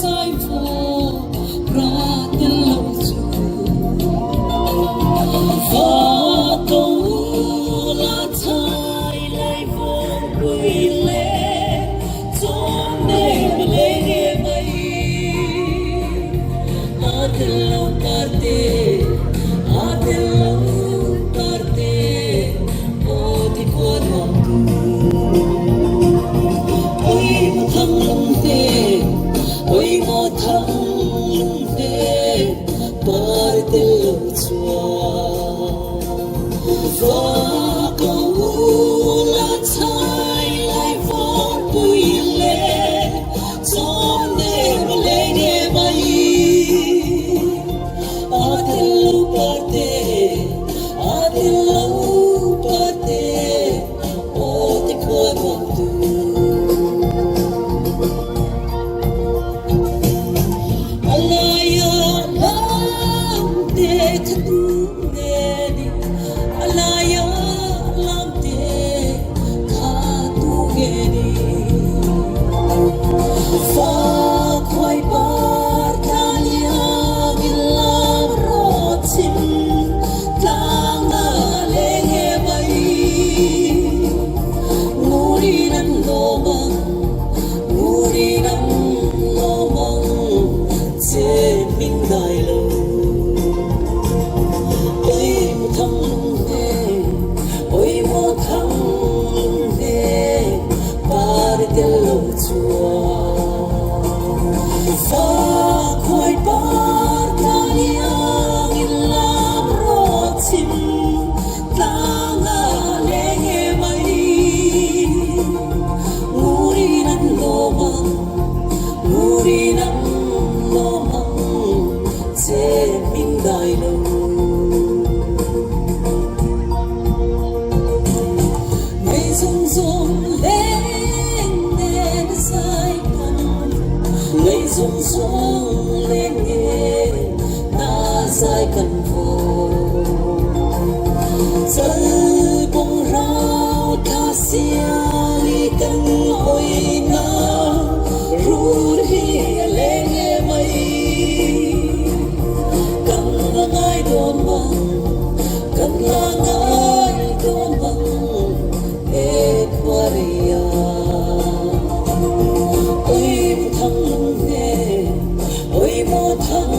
zai fawh ra tel lo chu Va ko la chai lai vawng pui le Chawm nem le nge mai A tel lo parte A tel lo parte Aw ti khua nuam tu Oi maw thang lung hne Oi maw thang lung hne Par tel lo chuan Va ko u la chai lai vawng pui le Chawm nem le nge mai A tel lo parte A tel lo parte Aw ti khua nuam tu. A laia lam te kha tu nge ni A laia lam te kha tu nge ni Fa khuai par tla liang in lam rawt chim tlang na le nge mai Ngurin an lawm ang Ngurin an lawm ang che hming dai lo Oi maw thang lung hne Oi maw thang lung hne Par tel lo chuan Fa khuai par tla liang in lam rawt chim Tlang a leng e mai Ngurin an lawm ang Ngurin an lawm ang Che hming dai lo. Ngei zawng zawng leng nen zai kan Ngei zawng zawng leng nen na zai kan vaw Chal bawng rau thla sial i kan hawi na Run hi a leng e mai Kan la ngai dawn mang Kan la ngai dawn mang e khua rei a. Oi maw thang lung ve, oi maw thang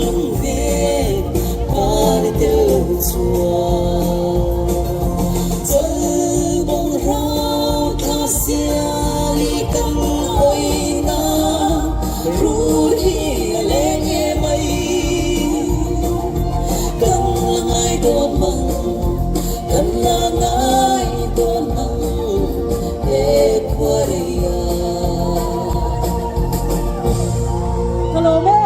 lung ve, par tel lo chuan. Chal bawng rau thla sial i kan oi na, rul hi a leng e mai. Kan la ngai dawn mang, kan la ngai dawn mang e khua rei a. Ka lawm e.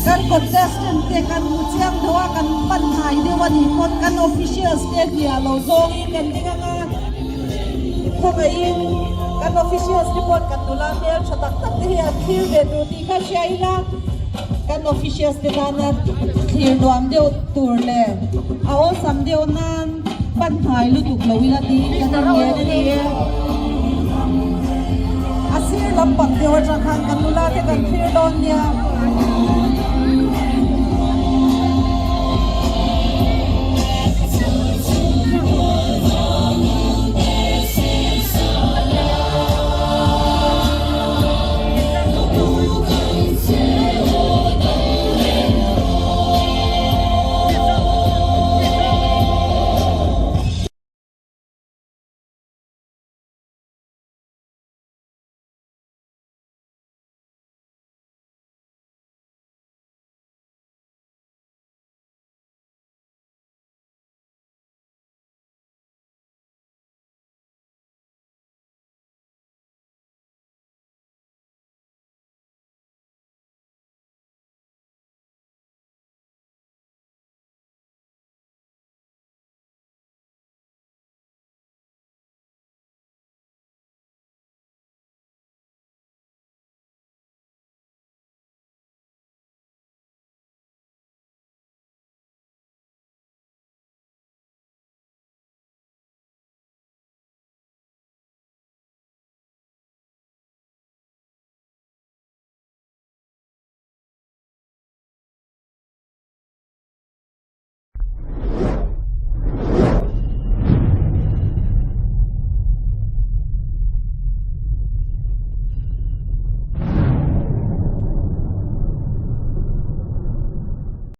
Kan contestant te kan hmu chiang deuh a, kan pan hnai deuh a nih pawn kan officials te hliah lo zawngin kan ding ang a, khawngaihin kan officials te pawn kan nula hmel tha tak tak te hi an thlir ve tur tih kha hria ila. Kan officials te tana thlir nuam deuh tur leh a awlsam deuh nan pan hnai lutuk lo ila tiin kan inngen a ni e. A sir lampang deuh atang khan kan nula te kan thlir dawn nia.